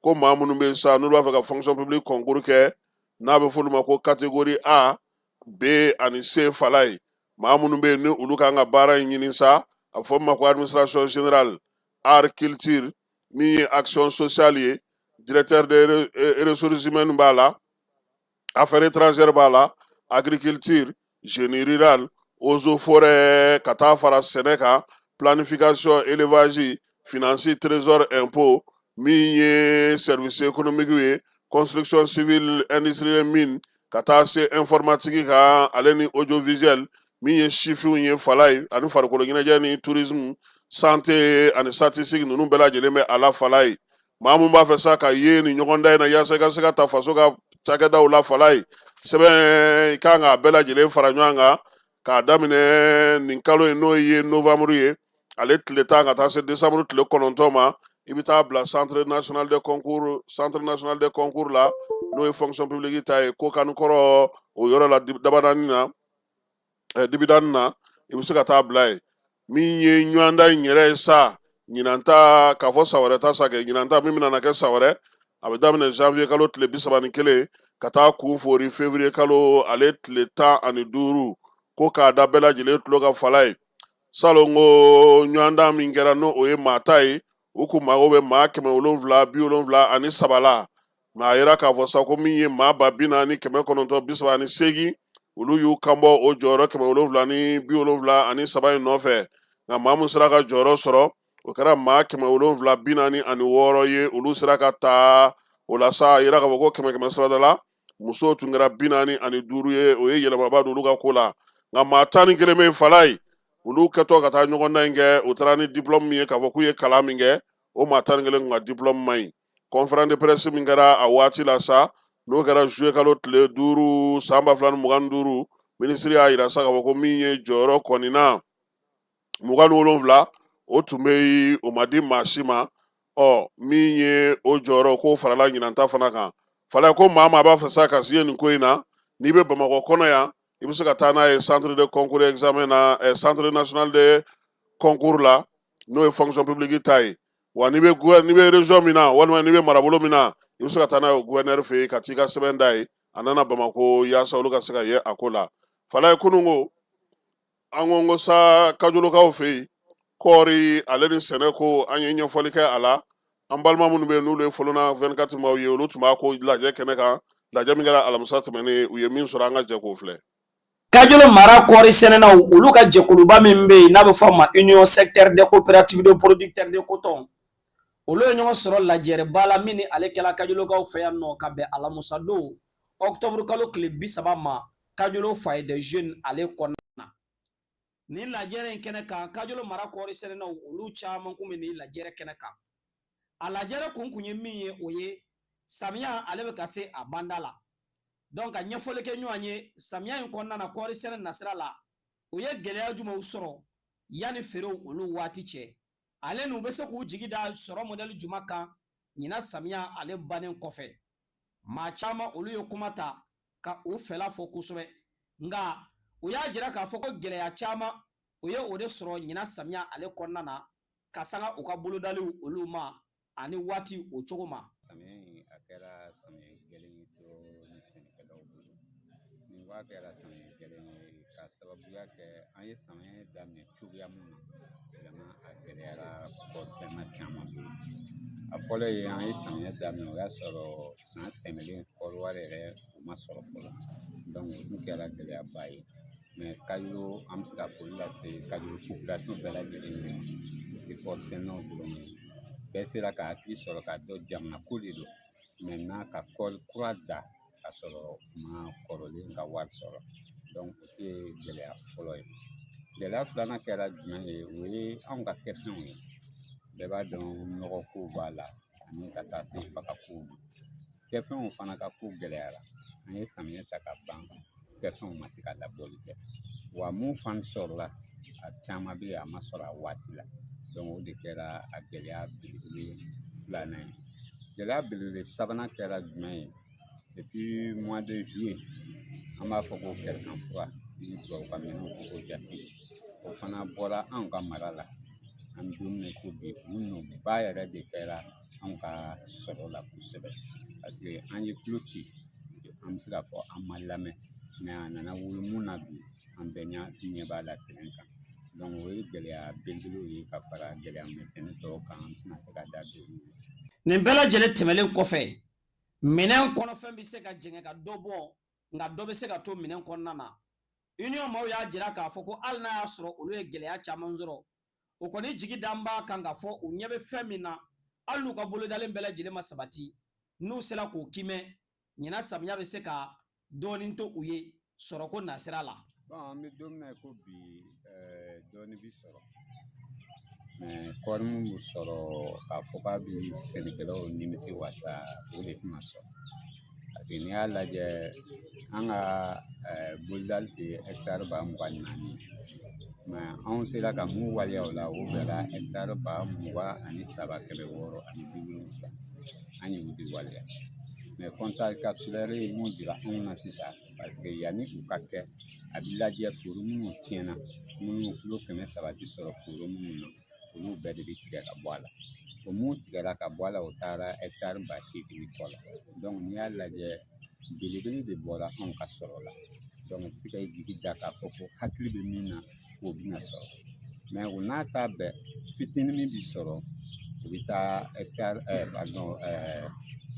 ko maa minnu bɛ yen sa n'olu b'a fɛ ka fonction publique concours kɛ, n'a bɛ f'olu ma ko catégorie A, B ani C, Falaye, maa minnu bɛ yen ni olu kan ka baara in ɲini sa, a bɛ fɔ min ma ko administration générale, art, culture, min ye action sociale ye, directeur des ressources humaines b'a la, affaires étrangères b'a la, agriculture, génie rural, eaux et forêts, ka taa fara sɛnɛ kan, planification, élevage, finance, trésor, impôt, min ye service économique ye, construction civile, industrie, mine, ka taa se informatique kan ale ni audiovisuel, min ye sifinw ye, Falaye, ani farikolo ɲɛnajɛ ni tourisme, santé ani statistique, ninnu bɛɛ lajɛlen bɛ a la. Falaye, maa mun b'a fɛ sa ka ye nin ɲɔgɔndan in na yaasa i ka se ka ta faso ka cakɛdaw la, Falaye, sɛbɛn i kan k'a bɛɛ lajɛlen fara ɲɔgɔn kan k'a daminɛ nin kalo in, n'o ye novembre ye, ale tile 10 ka taa se décembre tile 9 ma. I bɛ taa bila centre national de concours, centre national de concours la, n'o ye fonction publique ta ye, Kokani kɔrɔ o yɔrɔ la, Dabadani na, Dibidani na, i bɛ se ka taa bila yen. Min ye ɲɔgɔndan in yɛrɛ ye sa, ɲinan ta k'a fɔ san wɛrɛ ta sa kɛ, ɲinan ta min bɛna na kɛ san wɛrɛ, a bɛ daminɛ janvier kalo tile 31 ka taa kun fori février kalo ale tile 15. Ko k'a da bɛɛ lajɛlen tulo kan, Falaye, salon ko ɲɔgɔndan min kɛra, n'o o ye maa ta ye, u kun mago bɛ maa 773 la, mɛ a yira k'a fɔ sa ko min ye maa 40938, olu y'u kanbɔ o jɔyɔrɔ 773 in nɔfɛ. Nka maa min sera ka jɔyɔrɔ sɔrɔ, o kɛra maa 746 ye, olu sera ka taa. O la sa, a yira k'a fɔ ko kɛmɛ kɛmɛ sarada la, musow tun kɛra 45 ye. O ye yɛlɛmaba don olu ka ko la. Nka maa 11 bɛ Falaye, olu kɛtɔ ka taa ɲɔgɔndan in kɛ, u taara ni diplôme min ye k'a fɔ k'u ye kalan min kɛ, o maa 11 kun ka diplôme man ɲi. Conférence de presse min kɛra a waati la sa, n'o kɛra juillet kalo tile 5 san 2025, minisiri y'a yira sa k'a fɔ ko min ye jɔyɔrɔ kɔni na 27, o tun bɛ yen, o ma di maa si ma. Ɔ min ye o jɔyɔrɔ k'o farala ɲinanta fana kan, Falaye, ko maa maa b'a fɛ sa ka se nin ko in na, n'i bɛ Bamakɔ kɔnɔ yan, i bɛ se ka taa n'a ye centre de concours examen na, centre national de concours la, n'o ye fonction publique ta ye. Wa n'i bɛ n'i bɛ région min na, walima n'i bɛ marabolo min na, i bɛ se ka taa n'a ye o gouverneur fɛ yen ka t'i ka sɛbɛn d'a ye, a nana Bamakɔ yaasa olu ka se ka ye a ko la. Falaye, kunun ko an ko ko sa Kajolokaw fɛ yen, kɔɔri ale ni sɛnɛ ko, an ye ɲɛfɔli kɛ a la. An balima minnu bɛ yen n'olu ye Folona 24 maaw ye, olu tun b'a ko lajɛ kɛnɛ kan. Lajɛ min kɛra alamisa tɛmɛnen, u ye min sɔrɔ, an ka jɛ k'o filɛ. Kajolo mara kɔɔri sɛnɛnaw olu ka jɛkuluba min bɛ yen n'a bɛ fɔ a ma Union secteur des coopératives de producteurs de coton, olu ye ɲɔgɔn sɔrɔ lajɛrɛba la min ni ale kɛla Kajolokaw fɛ yan nɔ ka bɛn alamisa don octobre kalo tile 30 ma, Kajolo foyer des jeunes ale kɔnɔna na. Nin lajɛrɛ in kɛnɛ kan, Kajolo mara kɔɔri sɛnɛnaw olu caman kun bɛ nin lajɛrɛ kɛnɛ kan. A lajɛrɛ kun ye min ye, o ye samiya ale bɛ ka se a banda la, donc ka ɲɛfɔli kɛ ɲɔgɔn ye samiya in kɔnɔna na kɔɔri sɛnɛ nasira la, u ye gɛlɛya jumɛnw sɔrɔ yanni feerew olu waati cɛ, ale n'u bɛ se k'u jigi da sɔrɔ mɔdɛli jumɛn kan ɲinan samiya ale bannen kɔfɛ. Maa caman olu ye kuma ta ka u fɛla fɔ kosɛbɛ, nka u y'a jira k'a fɔ ko gɛlɛya caman u ye o de sɔrɔ ɲinan samiya ale kɔnɔna na ka sanga u ka bolodaliw olu ma ani waati o cogo ma. Samiya in a kɛra samiya gɛlɛn ye dɔɔnin sɛnɛkɛlaw bolo. Nin ko a kɛra samiya gɛlɛn ye ka sababuya kɛ an ye samiya daminɛ cogoya mun na, vraiment a gɛlɛyara kɔɔrisɛnɛna caman bolo. A fɔlɔ ye, an ye samiya daminɛ, o y'a sɔrɔ san tɛmɛlen kɔɔri wari yɛrɛ o ma sɔrɔ fɔlɔ, donc o tun kɛra gɛlɛyaba ye. Mais Kajolo, an bɛ se ka foli lase Kajolo population bɛɛ lajɛlen ma, o tɛ kɔɔri sɛnɛnaw dɔrɔn ye. Bɛɛ sera ka hakili sɔrɔ k'a dɔn jamana ko de don. Maintenant ka kɔɔri kura da ka sɔrɔ u ma kɔrɔlen ka wari sɔrɔ. Donc o ye gɛlɛya fɔlɔ ye. Gɛlɛya filanan kɛra jumɛn ye? O ye anw ka kɛfɛnw ye. Bɛɛ b'a dɔn nɔgɔ kow b'a la ani ka taa se baga kow ma. Kɛfɛnw fana ka ko gɛlɛyara. An ye samiyɛ ta ka ban, kɛfɛnw ma se ka labɔli kɛ. Wa mun fana sɔrɔla, a caman bɛ yen a ma sɔrɔ a waati la. Donc o de kɛra a gɛlɛya belebele filanan ye. Gɛlɛya belebele sabanan kɛra jumɛn ye? Depuis mois de juillet, an b'a fɔ ko kɛrɛkan fura ni tubabukan mɛn ko ko jasi, o fana bɔra anw ka mara la. An bɛ don min na i ko bi, u nɔba yɛrɛ de kɛra anw ka sɔrɔ la kosɛbɛ, parce que an ye tulo ci, an bɛ se k'a fɔ an ma lamɛn, mais a nana wolo mun na bi, an bɛɛ ɲɛ b'a la terrain kan. Donc o ye gɛlɛya belebelew ye ka fara gɛlɛya misɛnnin tɔw kan, an tɛna se ka da don olu la. Nin bɛɛ lajɛlen tɛmɛlen kɔfɛ, minɛn kɔnɔfɛn bɛ se ka jɛngɛ ka dɔ bɔ, nka dɔ bɛ se ka to minɛn kɔnɔna na. Union maaw y'a jira k'a fɔ ko hali n'a y'a sɔrɔ olu ye gɛlɛya caman sɔrɔ, o kɔni jigi dan b'a kan k'a fɔ u ɲɛ bɛ fɛn min na, hali n'u ka bolodalen bɛɛ lajɛlen ma sabati, n'u sera k'o kimɛ, ɲinan samiya bɛ se ka dɔɔnin to u ye sɔrɔko nasira la. Bon, an bɛ don min na i ko bi, dɔɔnin bi sɔrɔ, mais kɔɔri min bɛ sɔrɔ k'a fɔ k'a bɛ sɛnɛkɛlaw nimisi wasa, o de tɛna sɔrɔ. Parce que n'i y'a lajɛ, an ka bolodali tɛ hɛkitari 24,000, mais anw sera ka mun waleya o la, o bɛnna hɛkitari 23,670, an y'o de waleya. Mais comptage capsulaire ye mun jira anw na sisan, parce que yanni u ka kɛ, a bɛ lajɛ foro minnu tiɲɛna, minnu kilo 300 tɛ sɔrɔ foro minnu na, olu bɛɛ de bɛ tigɛ ka bɔ a la. O mun tigɛra ka bɔ a la, o taara hɛkitari 8,000 kɔ la. Donc n'i y'a lajɛ, belebele de bɔra anw ka sɔrɔ la. Donc i tɛ se ka i jigi da k'a fɔ ko hakili bɛ min na k'o bɛna sɔrɔ. Mais o n'a ta bɛɛ, fitinin min bɛ sɔrɔ, o bɛ taa hɛkitari, pardon,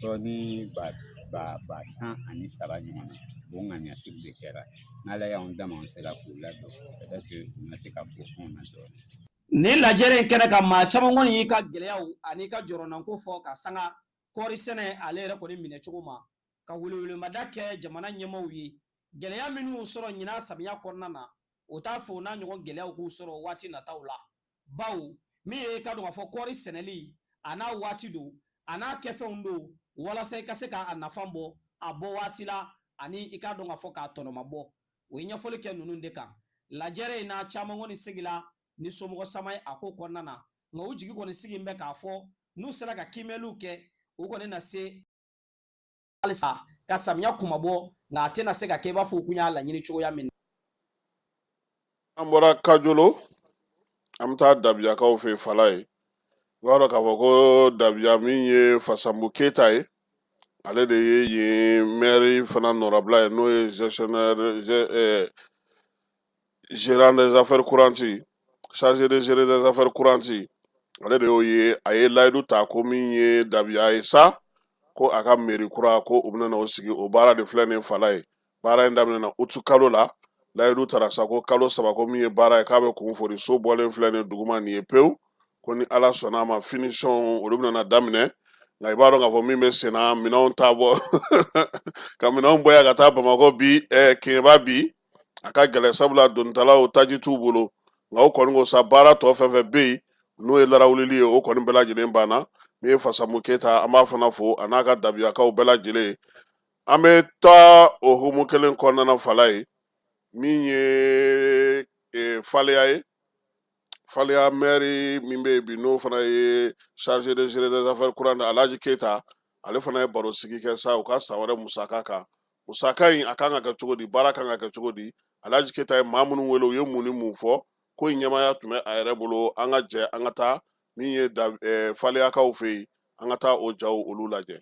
tɔni ba 13 ɲɔgɔn na. O ŋaniyasiri de kɛra. N'Ala y'anw dama, an sera k'o ladon, peut-être que u na se ka fɔ anw na dɔɔnin. Nin lajɛrɛ in kɛnɛ kan, maa caman kɔni y'i ka gɛlɛyaw ani ka jɔrɔnanko fɔ ka sanga kɔɔri sɛnɛ ale yɛrɛ kɔni minɛ cogo ma, ka welewelemada kɛ jamana ɲɛmaaw ye. Gɛlɛya minnu y'u sɔrɔ ɲinan samiya kɔnɔna na, o t'a fɛ o n'a ɲɔgɔn gɛlɛyaw k'u sɔrɔ waati nataw la, bawo min ye ka dɔn k'a fɔ kɔɔri sɛnɛli a n'a waati don, a n'a kɛfɛnw don, walasa i ka se k'a nafa bɔ a bɔ waati la, ani i k'a dɔn k'a fɔ k'a tɔnɔma bɔ. O ye ɲɛfɔli kɛ ninnu de kan lajɛrɛ in na. Caman kɔni sigila ni somɔgɔ sama ye a ko kɔnɔna na, nka u jigi kɔni sigi bɛ k'a fɔ n'u sera ka kiimɛliw kɛ, u kɔni na se halisa ka samiya kunmabɔ, nka a tɛna se ka kɛ i b'a fɔ u kun y'a laɲini cogoya min na. An bɔra Kajolo, an bɛ taa Dabiyakaw fɛ Fala ye. I b'a dɔn k'a fɔ ko Dabiya min ye Fasanbu Keyita ye, ale de ye yen mɛri fana nɔrabila ye, n'o ye gestionnaire, gérant des affaires courantes, chargé de gérer des affaires courantes, ale de y'o ye. A ye layidu ta ko min ye Dabiya ye sa, ko a ka mairie kura ko u bɛna o sigi. O baara de filɛ nin Fala ye. Baara in daminɛna utu kalo la. Layidu tara sa ko kalo 3, ko min ye baara ye k'a bɛ kun fori. So bɔlen filɛ nin duguma nin ye pewu, ko ni Ala sɔnna a ma, finition olu bɛna daminɛ. Nka i b'a dɔn k'a fɔ min bɛ senna, minɛnw t'a bɔ ka minɛnw bɔ yan ka taa Bamakɔ bi, Keɲeba bi, a ka gɛlɛn, sabula donitalaw taji t'u bolo. Nka o kɔni ko sa, baara tɔ fɛn fɛn bɛ yen n'o ye larawulili ye, o kɔni bɛɛ lajɛlen banna. Min ye Fasamu Keyita, an b'a fana fo, a n'a ka Dabiyakaw bɛɛ lajɛlen. An bɛ taa o hukumu kelen kɔnɔna na Fala ye. Min ye Faleya ye, Faleya mɛri min bɛ yen bi, n'o fana ye chargé de gérer des affaires courantes, Alhaji Keyita, ale fana ye baro sigi kɛ sa u ka san wɛrɛ musaka kan. Musaka in a kan ka kɛ cogo di? Baara kan ka kɛ cogo di? Alhaji Keyita ye maa minnu wele, u ye mun ni mun fɔ? Ko in ɲɛmaaya tun bɛ a yɛrɛ bolo. An ka jɛ an ka taa min ye Faleyakaw fɛ yen, an ka taa o jaw olu lajɛ.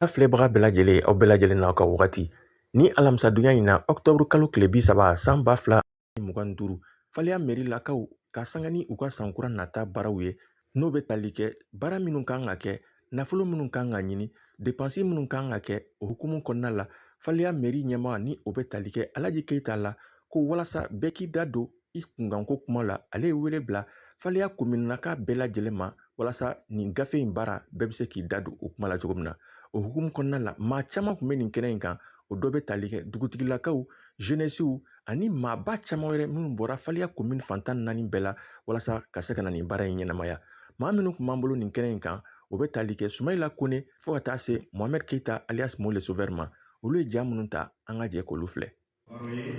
A filɛbaga bɛɛ lajɛlen, aw bɛɛ lajɛlen n'aw ka wagati ni alamisadonya in na, ɔkutɔburu kalo tile 30 san 2025, Faleya mɛrilakaw ka sanga ni u ka sankura nata baaraw ye, n'o bɛ tali kɛ baara minnu kan ka kɛ, nafolo minnu kan ka ɲini, depansi minnu kan ka kɛ. O hukumu kɔnɔna la, Faleya mɛri ɲɛmaa ni o bɛ tali kɛ Alhaji Keyita la, ko ko walasa bɛɛ k'i da don i kunkanko kuma la, ale ye wele bila Faleya kominaka bɛɛ lajɛlen ma walasa nin gafe in baara bɛɛ bɛ se k'i da don o kuma la cogo min na. O hukumu kɔnɔna la, maa caman tun bɛ nin kɛnɛ in kan. O dɔ bɛ tali kɛ dugutigilakaw, jeunesse ani maaba caman wɛrɛ minnu bɔra Faleya komini fan 14 bɛɛ la walasa ka se ka na nin baara in ɲɛnamaya. Maa minnu tun b'an bolo nin kɛnɛ in kan, o bɛ tali kɛ Sumayila Kone fo ka taa se Mohamed Keita alias Mo le Sauveur ma. Olu ye ja minnu ta, an ka jɛ k'olu filɛ. Baro ye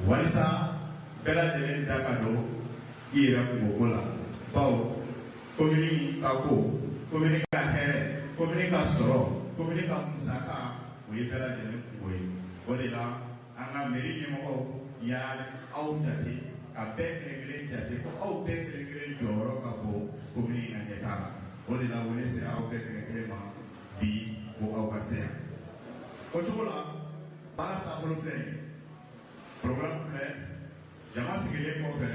walisa bɛɛ lajɛlen da ka don i yɛrɛ kungoko la, bawo komini ka ko, komini ka hɛrɛ, komini ka sɔrɔ, komini ka musaka, o ye bɛɛ lajɛlen kungo ye. O de la an ka mairie ɲɛmɔgɔw y'a aw jate ka bɛɛ kelen kelen jate ko aw bɛɛ kelen kelen jɔyɔrɔ ka bon komini ka ɲɛtaa la. O de la wele sera aw bɛɛ kelen kelen ma bi ko aw ka se yan. O cogo la, baara taabolo filɛ nin ye, programme filɛ. Jama sigilen kɔfɛ,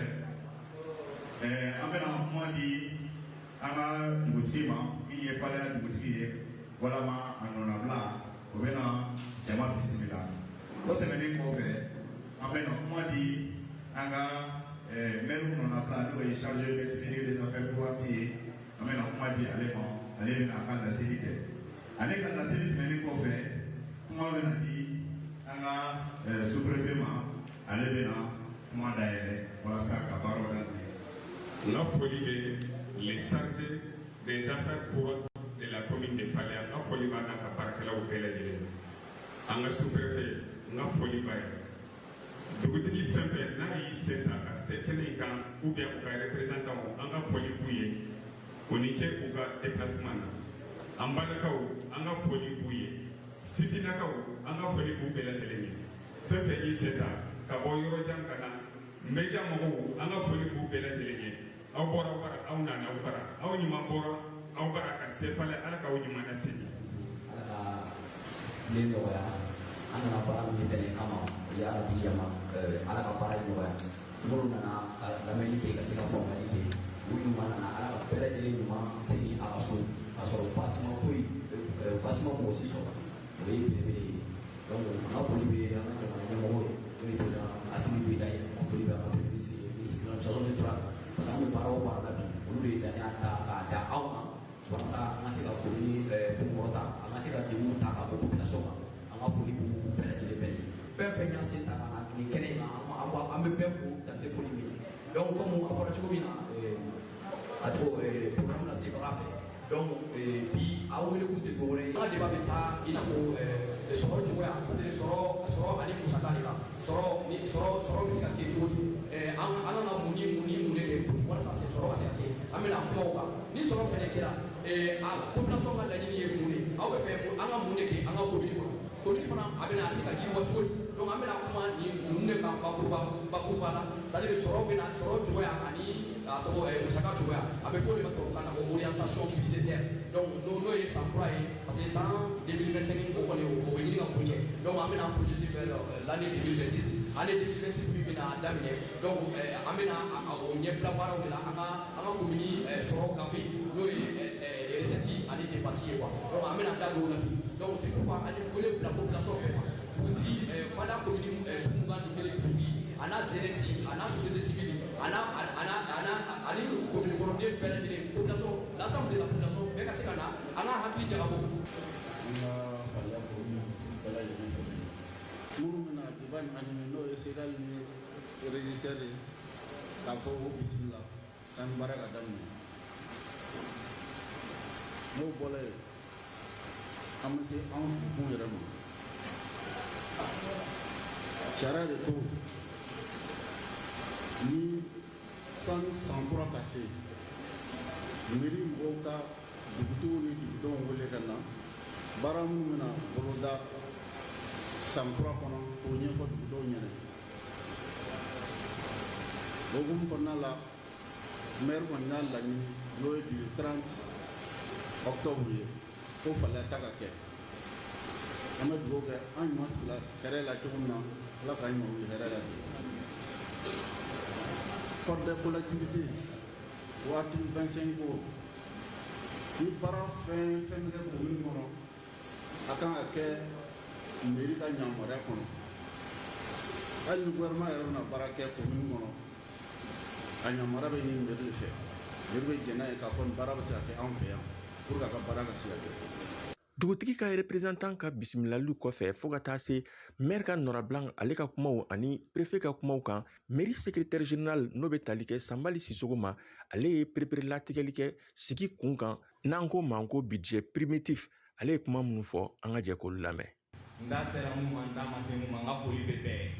an bɛna kuma di an ka dugutigi ma min ye Faleya dugutigi ye walama a nɔnabila, o bɛna jama bisimila. O tɛmɛnen kɔfɛ, an bɛna kuma di an ka maire nɔnabila, n'o ye chargé d'expédier des affaires courantes ye. An bɛna kuma di ale ma, ale bɛna a ka laseli kɛ. Ale ka laseli tɛmɛnen kɔfɛ, kuma bɛna di an ka sous-préfet ma, ale bɛna kuma dayɛlɛ walasa ka baaraw daminɛ. N ka foli bɛ le chargé des affaires courantes de la commune de Faléa, n ka foli b'a n'a ka baarakɛlaw bɛɛ lajɛlen. An ka sous-préfet, n ka foli b'a ye. Dugutigi fɛn fɛn n'a y'i sen ta ka se kɛnɛ in kan ou bien u ka représentant, an ka foli b'u ye, u ni ce u ka déplacement na. An balakaw, an ka foli b'u ye. Sifinnakaw, an ka foli b'u bɛɛ lajɛlen ye. Fɛn fɛn y'i sen ta ka bɔ yɔrɔ jan ka na, média mɔgɔw, an ka foli b'u bɛɛ lajɛlen ye. Aw bɔra aw bara, aw nana aw bara, aw ɲuman bɔra aw bara ka se Falɛ, Ala k'aw ɲuman lasegin. Ala ka tile nɔgɔya. An nana baara min fɛnɛ kama, o ye Ala bi yama, Ala ka baara nɔgɔya. Minnu nana ka lamɛnni kɛ, ka se ka faamuyali kɛ, u ɲuman nana, Ala ka bɛɛ lajɛlen ɲuman segin a ka so k'a sɔrɔ baasi ma foyi, baasi ma mɔgɔ si sɔrɔ. O ye belebele ye. Donc an ka foli bɛ an ka jamana ɲɛmɔgɔ ye, n'o ye président Assimi Goïta ye. An ka foli bɛ an ka premier ministre ye, ministre de l'administration territoriale, parce que an bɛ baara o baara la bi, olu de ye danaya ta k'a da anw kan walasa an ka se ka commune kunkɔrɔta, an ka se ka degun ta ka bɔ population kan. An ka foli b'u bɛɛ lajɛlen fɛ. Fɛn fɛn y'a sen ta ka na nin kɛnɛ in kan, an bɛ bɛɛ fo dan tɛ foli min na. Donc comme a fɔra cogo min na, a tɔgɔ programme lasebaga fɛ, donc bi aw wele k'u tɛ dɔwɛrɛ ye. An ka débat bɛ taa i n'a fɔ sɔrɔ cogoya, c'est à dire sɔrɔ ani musaka de kan. Sɔrɔ ni sɔrɔ bɛ se ka kɛ cogo di? An kan ka mun ni mun ni mun de kɛ walasa sɔrɔ ka se ka kɛ? An bɛna kuma o kan. Ni sɔrɔ fɛnɛ kɛra, a population ka laɲini ye mun de ye? Aw bɛ fɛ an ka mun de kɛ an ka commune kɔnɔ? Commune fana a bɛna se ka yiriwa cogo di? Donc an bɛna kuma nin ninnu de kan bakuruba la, c'est à dire sɔrɔ bɛna sɔrɔ cogoya ani a tɔgɔ musaka cogoya. A bɛ fɔ o de ma tubabukan na ko orientation budgétaire. Donc n'o ye san kura ye, parce que san 2025 o kɔni o bɛ ɲini ka kuncɛ. Donc an bɛna projeter vers l'année 2026, année 2026 min bɛna daminɛ. Donc an bɛna o ɲɛbila baaraw de la, an ka commune sɔrɔ gafe, n'o ye recette ani dépense ye quoi. Donc an bɛna da don o la bi. Donc c'est pourquoi an ye wele bila population bɛɛ ma, dugutigi, Faléa commune 21 dugutigi, a n'a jeunesse, a n'a société civile, a n'a a n'a a n'a ani commune kɔnɔden bɛɛ lajɛlen, population, l'ensemble de la population bɛɛ ka se ka na an ka hakili jagabɔ. An ka Faléa commune bɛɛ lajɛlen fɛ, minnu bɛna débat nin animer, n'o ye SEDAL ni régisseur ye, k'a fɔ o bisimila sani baara ka daminɛ. N'o bɔra yen, an bɛ se anw sigikun yɛrɛ ma. Sariya de ko ni sani san kura ka se, mairie mɔgɔw ka dugutigiw ni dugudenw wele ka na baara minnu bɛna boloda san kura kɔnɔ, k'o ɲɛfɔ dugudenw ɲɛna. O hukumu kɔnɔna la, maire kɔni y'a laɲini, n'o ye bi 30 octobre ye, ko Faléa ta ka kɛ. An bɛ dugawu kɛ, an ɲuman sigila hɛrɛ la cogo min na, Ala k'an ɲuman wuli hɛrɛ la ten. Code des collectivités o article 25 ko ni baara fɛn fɛn bɛ kɛ commune kɔnɔ, a kan ka kɛ mairie ka yamaruya kɔnɔ. Hali ni gouvernement yɛrɛ bɛna baara kɛ commune kɔnɔ, a yamaruya bɛ ɲini mairie de fɛ. Mairie bɛ jɛn n'a ye k'a fɔ nin baara bɛ se ka kɛ anw fɛ yan pour que a ka baara ka se ka kɛ. Dugutigi ka représentant ka bisimilaliw kɔfɛ, fo ka taa se maire ka nɔrabila, ale ka kumaw ani préfet ka kumaw kan, mairie secrétaire général, n'o bɛ tali kɛ Sanbali Sisogo ma, ale ye pereperelatigɛli kɛ sigi kun kan, n'an ko ma ko budget primitif. Ale ye kuma minnu fɔ, an ka jɛ k'olu lamɛn. N da sera mun ma, n da ma se mun ma, n ka foli bɛ bɛɛ ye.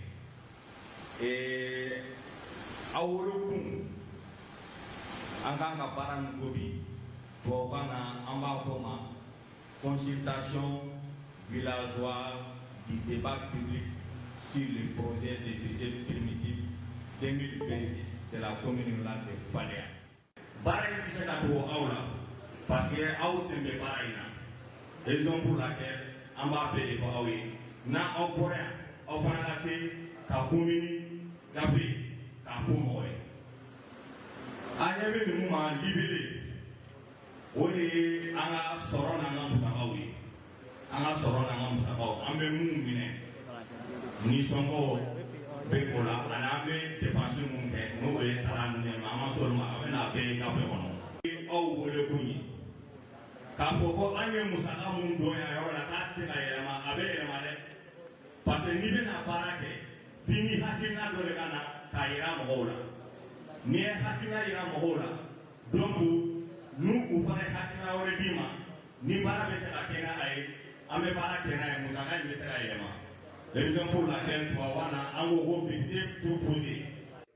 Aw wolokun, an k'an ka baara min ko bi, tubabukan na an b'a fɔ ma consultation villageoise du débat public sur le projet de budget primitif 2026 de la commune rurale de Faléa. Baara in tɛ se ka dogo aw la parce que aw sen bɛ baara in na, raison pour laquelle an b'a bɛɛ de fɔ aw ye. N'a aw bɔra yan, aw fana ka se ka commune gafe k'a fɔ mɔgɔ ye. An ɲɛ bɛ ninnu ma, libellé, o de ye an ka sɔrɔ n'an ka musakaw ye. An ka sɔrɔ n'an ka musakaw, an bɛ mun minɛ nisɔngɔ bɛ o la, ani an bɛ dépense mun kɛ, n'o ye sara ninnu ye, an ma se olu ma, a bɛ n'a bɛɛ ye gafe kɔnɔ. Aw wele kun ye k'a fɔ ko an ye musaka mun don yan yɔrɔ la, k'a tɛ se ka yɛlɛma. A bɛ yɛlɛma dɛ, parce que n'i bɛna baara kɛ, f'i ni hakilina dɔ de ka na k'a yira mɔgɔw la. N'i ye hakilina yira mɔgɔw la, donc n'u u fana ye hakilina wɛrɛ d'i ma, ni baara bɛ se ka kɛ n'a ye, an bɛ baara kɛ n'a ye, musaka in bɛ se ka yɛlɛma. Raison pour laquelle tubabukan na an ko ko budget proposé.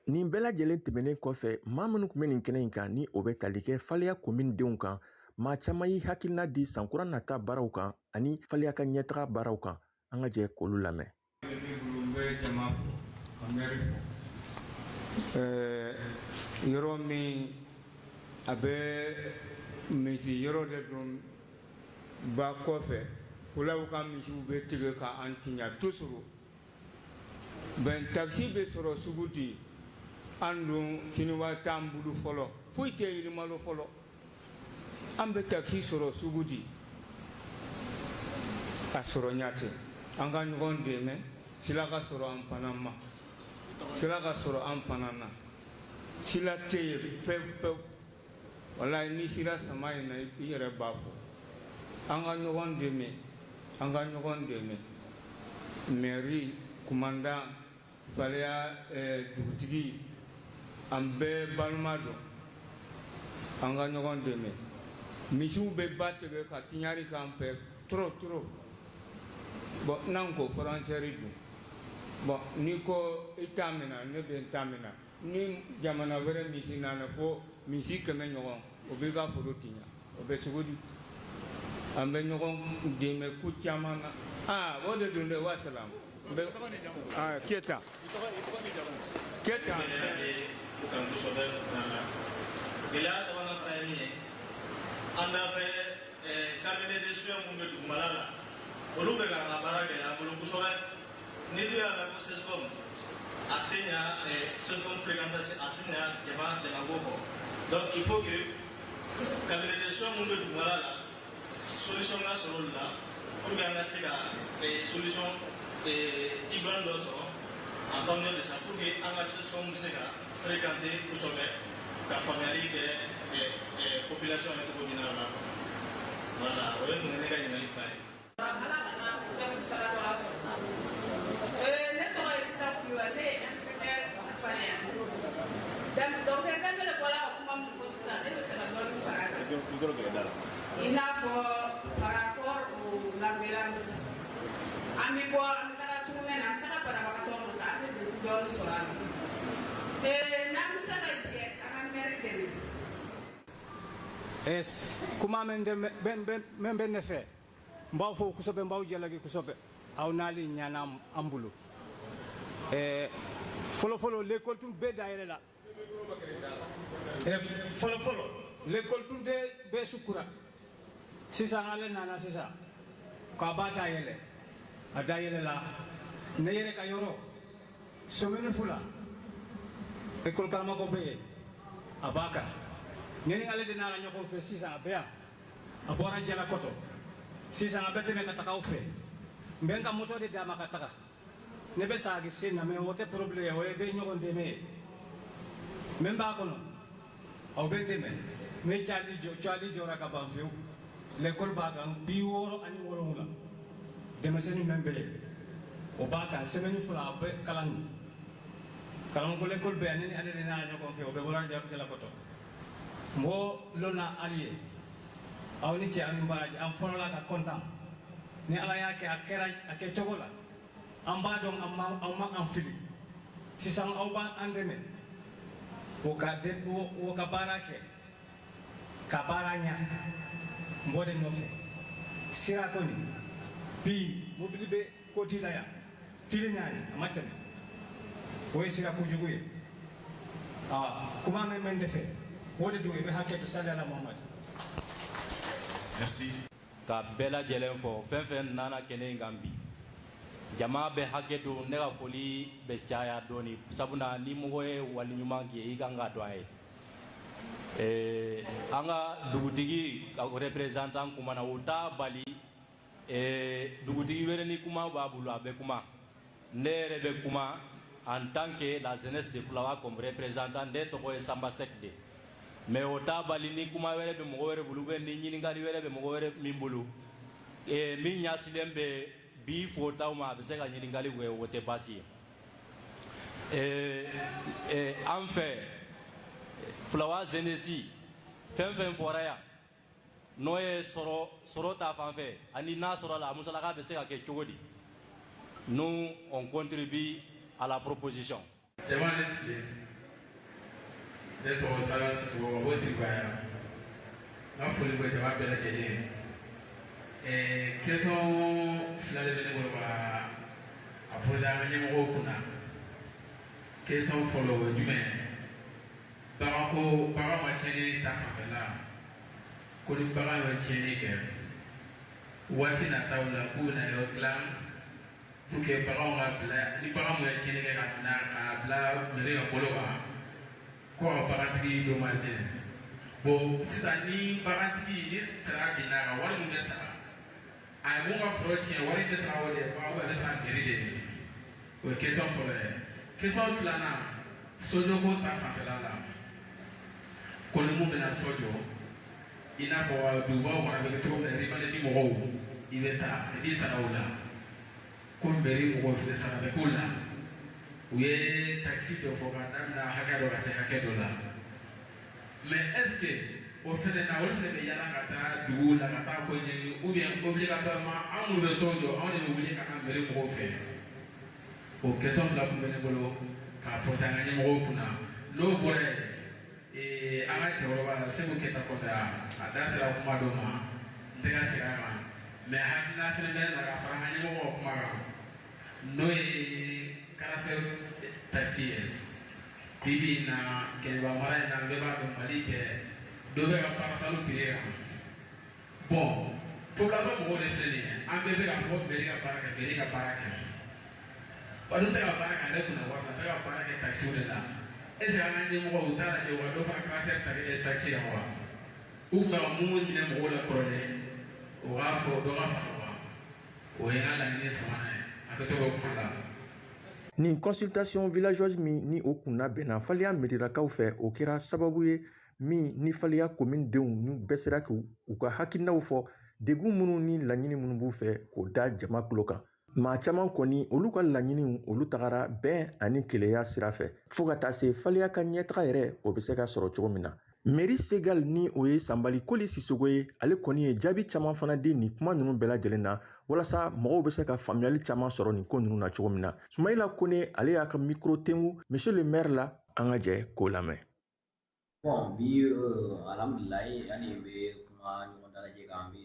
Nin bɛɛ lajɛlen tɛmɛnen kɔfɛ, maa minnu tun bɛ nin kɛnɛ in kan, ni o bɛ tali kɛ Faleya commune denw kan, maa caman y'i hakilina di sankura nata baaraw kan ani Faleya ka ɲɛtaga baaraw kan. An ka jɛ k'olu lamɛn. Ne bolo, n bɛ jama fo ka maire fo. Yɔrɔ min a bɛ misi yɔrɔ de don ba kɔfɛ, fulaw ka misiw bɛ tigɛ ka an tiɲɛ toujours. Bɛn takisi bɛ sɔrɔ sugu di, an dun siniwa t'an bolo fɔlɔ, foyi tɛ yirimalo fɔlɔ. An bɛ takisi sɔrɔ sugu di, a sɔrɔ ɲa tɛ. An ka ɲɔgɔn dɛmɛ, sila ka sɔrɔ an fana ma, sila ka sɔrɔ an fana na. Sila tɛ yen pewu pewu. Walayi, n'i sera sama in na, i yɛrɛ b'a fɔ. An ka ɲɔgɔn dɛmɛ, an ka ɲɔgɔn dɛmɛ. Mairie commandant, Faleya dugutigi, an bɛɛ balima don, an ka ɲɔgɔn dɛmɛ. Misiw bɛ ba tigɛ ka tiɲari k'an fɛ trop trop. Bon, n'an ko frontière dun, bon, n'i ko i t'a minɛ, ne bɛ n ta minɛ. Ni jamana wɛrɛ misi nana fo misi 100 ɲɔgɔn, o b'i ka foro tiɲɛ, o bɛ cogo di? An bɛ ɲɔgɔn dɛmɛ ko caman na. Aa, o de don dɛ. Wa salam. Aa, Keyita Keyita. U kan kosɛbɛ la. Gɛlɛya sabanan fana ye min ye, an da fɛ cabinet de soins mun bɛ dugumala la, olu bɛ k'an ka baara gɛlɛya an bolo kosɛbɛ. Ni dun y'a mɛn ko CSCOM, a tɛ ɲa CSCOM fréquentation, a tɛ ɲa jama jamako kɔ. Donc il faut que cabinet de soins mun bɛ dugumala la, solution ka sɔrɔ olu la pour que an ka se ka solution idoine dɔ sɔrɔ en fonction de ça, pour que an ka CSCOM bɛ se ka fréquenter kosɛbɛ, ka faamuyali kɛ population ye cogo min na o la. Voilà, o ye tun ye ne ka ɲininkali ba ye. Ala kana tagatɔla sɔrɔ. Ne tɔgɔ ye Sita Kulubali, ne ye infirmière Faleya. Docteur Dembele bɔra ka kuma min fɔ sisan, ne bɛ se ka dɔɔnin fara a kan. I n'a fɔ par rapport au l'ambulance, an bɛ bɔ, an bɛ taga tournée na, an bɛ taga banabagatɔ nɔfɛ, an bɛ degun dɔɔnin sɔrɔ a la. N'an bɛ se ka jɛ an ka maire dɛmɛ. Kuma min bɛ ne fɛ, n b'aw fo kosɛbɛ, n b'aw jalaki kosɛbɛ. Aw n'ale ɲana an bolo. Fɔlɔ fɔlɔ, l'école tun bɛɛ dayɛlɛ la. Fɔlɔ fɔlɔ, l'école tun tɛ bɛɛ sukura. Sisan ale nana sisan k'a b'a dayɛlɛ, a dayɛlɛ la. Ne yɛrɛ ka yɔrɔ, semaine 2, école karamɔgɔ bɛ yen, a b'a kan. Ne ni ale de nana ɲɔgɔn fɛ. Sisan a bɛ yan, a bɔra Jalakɔtɔ. Sisan a bɛ tɛmɛ ka taga aw fɛ, n bɛ n ka moto de d'a ma ka taga. Ne bɛ saagi sen na, mais o tɛ problème ye, o ye bɛ ɲɔgɔn dɛmɛ ye. Min b'a kɔnɔ, aw bɛ n dɛmɛ. Ne cali jɔ, cali jɔra ka ban fiyewu. L'école b'a kan 67. Denmisɛnnin min bɛ yen, o b'a kan semaine 2 a bɛ kalan na. Karamɔgɔ l'école bɛ yan, ne ni ale de nana ɲɔgɔn fɛ, o bɛ bɔra Jalakɔtɔ. Mɔgɔ lɔnna ali ye. Aw ni cɛ, aw ni baraji, an fɔlɔla ka kontan. Ni Ala y'a kɛ, a kɛra a kɛcogo la. An b'a dɔn an ma, aw ma an fili. Sisan aw b'an dɛmɛ. O ka de, o ka baara kɛ. Ka baara ɲa. N b'o de nɔfɛ. Sira kɔni, bi mobili bɛ koti la yan. Tile 4, a ma tɛmɛ. O ye sira kojugu ye. Aa, kuma min bɛ n fɛ, o de don, i bɛ hakɛ to, sali ala Muhamadu. Merci. Ka bɛɛ lajɛlen fɔ, fɛn fɛn nana kɛnɛ in kan bi, jama bɛ hakɛ to, ne ka foli bɛ caya dɔɔni, sabula ni mɔgɔ ye wali ɲuman k'i ye, i kan ka dɔn a ye. An ka dugutigi représentant kumana, o t'a bali dugutigi wɛrɛ ni kuma b'a bolo, a bɛ kuma. Ne yɛrɛ bɛ kuma en tant que la jeunesse de Fulawa comme représentant. Ne tɔgɔ ye Samba Seck de, mais o t'a bali ni kuma wɛrɛ bɛ mɔgɔ wɛrɛ bolo, ou ni ɲininkali wɛrɛ bɛ mɔgɔ wɛrɛ min bolo, min ɲɛsilen bɛ bi fotaw ma, a bɛ se ka ɲininkali kɛ, o tɛ baasi ye. An fɛ Fulawa jeunesse, fɛn fɛn fɔra yan, n'o ye sɔrɔ ta fan fɛ, ani n'a sɔrɔ la a musalaka bɛ se ka kɛ cogo di, nous on contribue à la proposition. Jama ne tile, ne tɔgɔ Sala Sisoko ka bɔ Siribaya. N ka foli bɛ jama bɛɛ lajɛlen ye. Question fila de bɛ ne bolo ka a poser an ka ɲɛmɔgɔw kunna. Question fɔlɔ, o ye jumɛn ye? Baganko, bagan ma tiɲɛni ta fanfɛla, ko ni bagan ye tiɲɛni kɛ waati nataw la, k'u bɛna yɔrɔ dilan pour que baganw ka bila, ni bagan mun ye tiɲɛni kɛ ka na k'a bila mairie ka bolo kan, ko ka bagantigi dédommager. Bon, sisan ni bagantigi ni sara binna a kan, wari min bɛ sara, a ye mun ka foro tiɲɛ, wari bɛ sara o de ye wa, a bɛ sara mairie de ye? O ye question fɔlɔ ye. Question filanan, sojɔko ta fanfɛla la, ko ni mun bɛna so jɔ, i n'a fɔ dugubaw kɔnɔ a bɛ kɛ cogo min na, urbanisme mɔgɔw, i bɛ taa i b'i sara o la, ko mairie mɔgɔw fɛnɛ sara bɛ k'o la. U ye taxe dɔ fɔ k'a daminɛ hakɛ dɔ ka se hakɛ dɔ la, mais est ce que o fɛnɛ na, olu fɛnɛ bɛ yala ka taa duguw la ka taa ko ɲɛɲini, ou bien obligatoirement an minnu bɛ so jɔ, anw de bɛ wuli ka na mairie mɔgɔw fɛ? O question fila tun bɛ ne bolo k'a fɔ an ka ɲɛmɔgɔw kunna. N'o bɔra yen, an ka cɛkɔrɔba Segu Keyita Kɔnta, a da sera kuma dɔ ma, n tɛ ka segin a kan, mais hakilina fɛnɛ bɛ ne na ka fara an ka ɲɛmɔgɔw ka kuma kan, n'o ye carrossel taxe ye. Bi bi in na, Kɛɲɛba mara in na, bɛɛ b'a dɔn, Mali bɛɛ dɔ bɛ ka fara sanu prix kan. Bon, population mɔgɔw de filɛ nin ye, an bɛɛ bɛ k'a fɔ mairie ka baara kɛ, mairie ka baara kɛ. Wa dun tɛ ka baara kɛ a yɛrɛ kunna wari la, a bɛ ka baara kɛ taxiw de la. Est ce que an ka ɲɛmɔgɔw, u t'a lajɛ u ka dɔ fara carrossel taxe kan wa? U tun bɛ ka mun minɛ mɔgɔw la kɔrɔlen, o k'a fɔ dɔ ka fara o kan. O ye n ka laɲini sabanan ye. A kɛtɔ bɛ kuma la. Nin consultation villageoise min ni o kunna bɛnna Faliya mairilakaw fɛ, o kɛra sababu ye min ni Faliya commune denw n'u bɛɛ sera k'u u ka hakilinaw fɔ, degun minnu ni laɲini minnu b'u fɛ, k'o da jama tulo kan. Maa caman kɔni, olu ka laɲiniw, olu tagara bɛn ani keleya sira fɛ, fo ka taa se Faliya ka ɲɛtaga yɛrɛ, o bɛ se ka sɔrɔ cogo min na. Mairie Segal, ni o ye Sanbali Koli Sisogo ye, ale kɔni ye jaabi caman fana di nin kuma ninnu bɛɛ lajɛlen na, walasa mɔgɔw bɛ se ka faamuyali caman sɔrɔ nin ko ninnu na cogo min na. Sumayila Kone, ale y'a ka micro tengu monsieur le maire la, an ka jɛ k'o lamɛn. Bon, bi alhamdulilayi, yani bɛ kuma ɲɔgɔn dalajɛ kan, an bɛ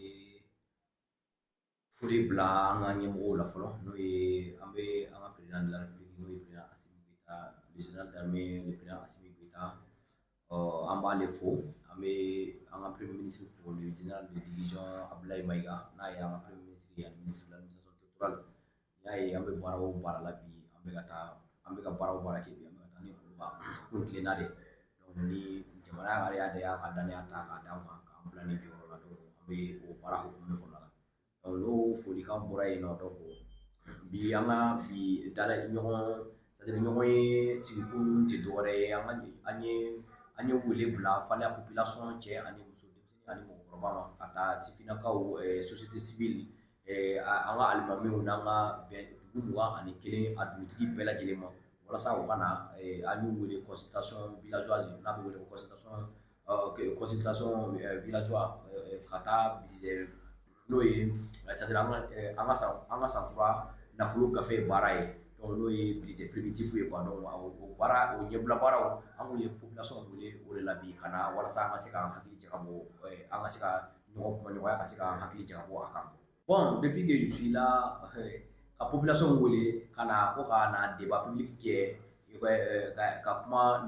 foli bila an ka ɲɛmɔgɔw la fɔlɔ, n'o ye an bɛ an ka président de la République, n'o ye président Assimi Goïta, le général d'armée, le président Assimi Goïta, an b'ale fo. An bɛ an ka premier ministre fo, le général de division Abdoulaye Maïga, n'a ye an ka premier ministre ye ani ministre de l'administration territoriale. N'i y'a ye an bɛ baara o baara la bi, an bɛ ka taa, an bɛ ka baara o baara kɛ bi, an bɛ ka taa ni olu ka kun tilenna de. Donc ni jamana yɛrɛ y'a de y'a ka danaya ta k'a d'an kan, k'an bila nin jɔyɔrɔ la, donc an bɛ o baara hukumu de kɔnɔna la. Donc n'o folikan bɔra yen nɔ, donc Bi an ka bi dala ɲɔgɔn, c'est à dire ɲɔgɔn ye sigikun tɛ dɔwɛrɛ ye, an ka an ye wele bila Faleya population, cɛ ani muso, denmisɛnnin ani mɔgɔkɔrɔba ma, ka taa sifinnakaw, société civile, an ka alimamiw n'an ka bɛn dugu 21, a dugutigi bɛɛ lajɛlen ma, walasa u ka na. An y'u wele consultation villageoise, n'a bɛ wele ko consultation villageoise, ka taa budget, n'o ye, c'est à dire an ka san kura nafolo gafe baara ye, donc n'o ye budget primitif ye quoi. Donc o baara, o ɲɛbila baaraw, an k'u ye population wele o de la bi ka na, walasa an ka se k'an hakili jagabɔ, an ka se ka ɲɔgɔn kumaɲɔgɔnya, ka se k'an hakili jagabɔ a kan. Bon, depuis que je suis là, ka population wele ka na ko ka na débat public kɛ, ka kuma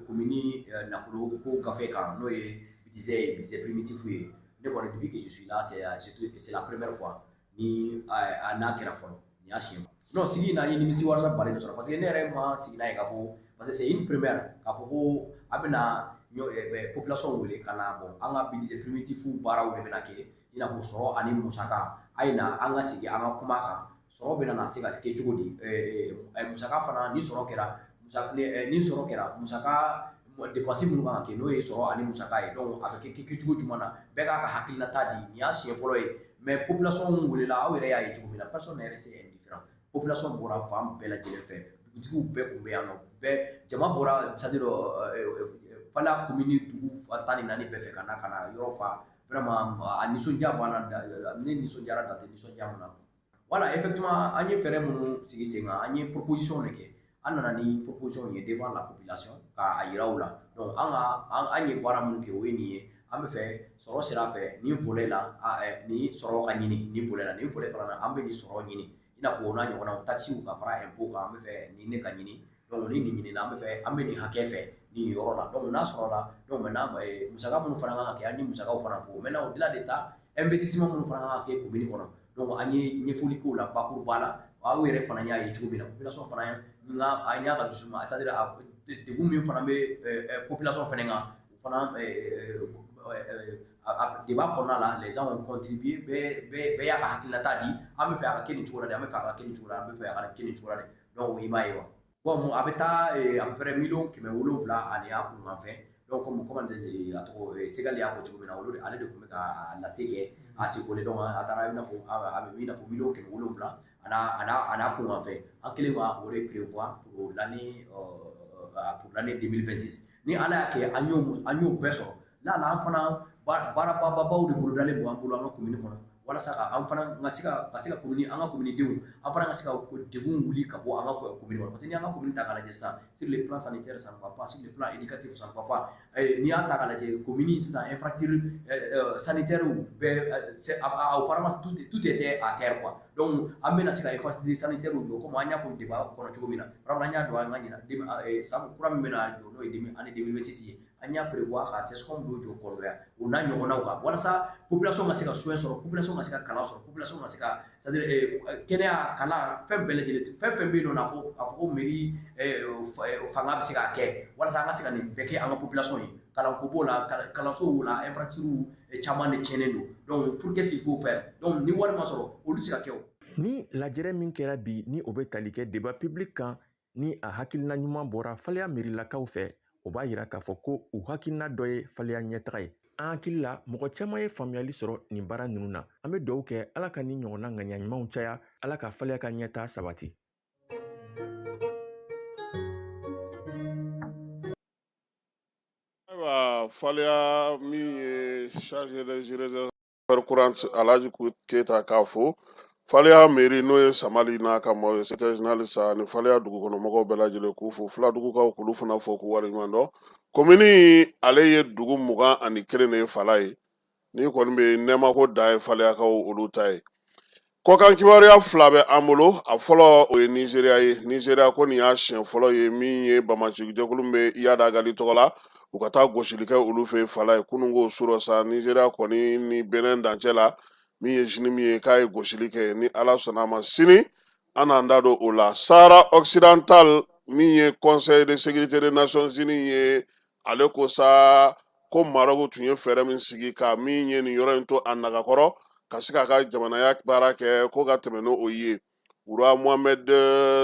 commune nafolo ko gafe kan, n'o ye budget ye, budget primitif ye, ne kɔni, depuis que je suis là, c'est la première fois ni a n'a kɛra fɔlɔ. Nin y'a siɲɛ. Non, sigi in na, an ye nimisi wasa baden de sɔrɔ, parce que ne yɛrɛ ma sigi n'a ye k'a fɔ, parce que c'est une première k'a fɔ ko a bɛna population wele ka na. Bon, an ka budget primitif baaraw de bɛna kɛ, i n'a fɔ sɔrɔ ani musaka. A ye na an ka sigi, an ka kuma kan, sɔrɔ bɛna na se ka kɛ cogo di, musaka fana, ni sɔrɔ kɛra, ni sɔrɔ kɛra, musaka, dépense minnu kan ka kɛ, n'o ye sɔrɔ ani musaka ye, donc a bɛ kɛ kɛcogo jumɛn na, bɛɛ k'a ka hakilinata di. Nin y'a siɲɛ fɔlɔ ye, mais population welela, aw yɛrɛ y'a ye cogo min na, personne n'est resté indifférent. Population bɔra fan bɛɛ lajɛlen fɛ, dugutigiw bɛɛ tun bɛ yan nɔ, bɛɛ jama bɔra, c'est à dire Faleya commune dugu 14 bɛɛ fɛ ka na yɔrɔ fa. Vraiment, a nisɔndiya banna, ne nisɔndiyara dan tɛ nisɔndiya min na. Voilà, effectivement, an ye fɛɛrɛ minnu sigi sen kan, an ye proposition de kɛ, an nana ni proposition ye devant la population k'a yira u la. Donc an ka an ye baara minnu kɛ, o ye nin ye. An bɛ fɛ sɔrɔ sira fɛ, nin volet la, nin sɔrɔ ka ɲini nin volet la, nin volet fana na, an bɛ nin sɔrɔ ɲini, i n'a fɔ o n'a ɲɔgɔnnaw, taxes ka fara impôt kan, an bɛ fɛ nin de ka ɲini. Donc ni nin ɲinina, an bɛ fɛ, an bɛ nin hakɛ fɛ nin yɔrɔ la. Donc n'a sɔrɔla, donc maintenant musaka minnu fana kan ka kɛ, an ye musakaw fana fɔ. Maintenant, au delà de ça, investissement minnu fana kan ka kɛ commune kɔnɔ, donc an ye ɲɛfɔli k'o la bakuruba la. Aw yɛrɛ fana y'a ye cogo min na, population fana n ka an y'a ka dusu ma, c'est à dire degun min fana bɛ population fana kan, o fana débat kɔnɔna la, les gens ont contribué, bɛɛ bɛɛ y'a ka hakilinata di. An bɛ fɛ a ka kɛ nin cogo la de, an bɛ fɛ a ka kɛ nin cogo la, an bɛ fɛ a ka kɛ nin cogo la de. Donc i m'a ye wa? Bon, a bɛ taa à peu près 700 000 ani a kunkan fɛn. Donc comme comment a tɔgɔ Segali y'a fɔ cogo min na, olu ale de tun bɛ ka lase kɛ a seko. Donc a taara i n'a fɔ a bɛ i n'a fɔ 700 000 a n'a kunkan fɛn. An kɛlen ka o de prévoir pour l'année 2026. Ni Ala y'a kɛ an y'o bɛɛ sɔrɔ n'a la, an fana baarababaw de bolodalen b'an bolo an ka commune kɔnɔ, walasa ka an fana ka se ka commune, an ka commune denw, an fana ka se ka degun wuli ka bɔ an ka commune kɔnɔ. Parce que n'i y'an ka commune ta k'a lajɛ sisan, sur le plan sanitaire, ça ne va pas, sur le plan éducatif, ça ne va pas. N'i y'a ta k'a lajɛ, commune sisan, infrastructure sanitaire bɛɛ, apparemment tout était à terre quoi. Donc an bɛna se ka infrastructure sanitaire jɔ, comme an y'a fɔ débat kɔnɔ cogo min na. Vraiment, an y'a dɔn an ka ɲina san kura min bɛna jɔ, n'o ye année 2026 ye, an y'a prévoir ka CSCOM dɔ jɔ Kɔlɔya, o n'a ɲɔgɔnnaw kan, walasa population ka se ka soin sɔrɔ, population ka se ka kalan sɔrɔ, population ka se ka, c'est à dire kɛnɛya, kalan, fɛn bɛɛ lajɛlen, fɛn fɛn bɛ yen nɔ n'a fɔ ko mairie fanga bɛ se k'a kɛ, walasa an ka se ka nin bɛɛ kɛ an ka population ye. Kalanko b'o la, kalansow la, infrastructure caman de tiɲɛnen don. Donc pour qu'est-ce qu'il faut faire? Donc ni wari ma sɔrɔ, olu tɛ se ka kɛ o. Ni lajɛrɛ min kɛra bi, ni o bɛ tali kɛ débat public kan, ni a hakilina ɲuman bɔra Faleya merilakaw fɛ, o b'a yira k'a fɔ ko u hakilina dɔ ye Faleya ɲɛtaga ye. An hakili la, mɔgɔ caman ye faamuyali sɔrɔ nin baara ninnu na. An bɛ dugawu kɛ, Ala ka ni ɲɔgɔnna ŋaniya ɲumanw caya, Ala ka Faleya ka ɲɛtaa sabati. Ayiwa, Faleya min ye chargé de gestion affaires courantes, Alhaji Keyita, k'a fo Faleya mairie, n'o ye Samali n'a ka maaw ye, secrétaire général sa ani Faleya dugukɔnɔmɔgɔw bɛɛ lajɛlen, k'u fo. Filadugukaw, k'olu fana fo k'u waleɲuman dɔn. Komini ale ye dugu 21 de ye fala ye. N'i kɔni bɛ nɛɛmako dan ye, Faleyakaw olu ta ye. Kɔkan kibaruya fila bɛ an bolo. A fɔlɔ, o ye Nizeriya ye. Nizeriya ko nin y'a siɲɛ fɔlɔ ye min ye banbaancijɛkulu min bɛ Iyad Ag Ghali tɔgɔ la, u ka taa gosili kɛ olu fɛ fala ye. Kunun ko su rɔ sa, Nizeriya kɔni ni Benin dancɛ la, min ye JNIM ye, k'a ye gosili kɛ. Ni Ala sɔnna a ma, sini an n'an da don o la. Sahara occidental, min ye Conseil de sécurité des Nations Unies ye, ale ko sa ko Maroc tun ye fɛɛrɛ min sigi ka min ye nin yɔrɔ in to a nagakɔrɔ ka se k'a ka jamanaya baara kɛ, ko ka tɛmɛ n'o ye. Roi Mohamed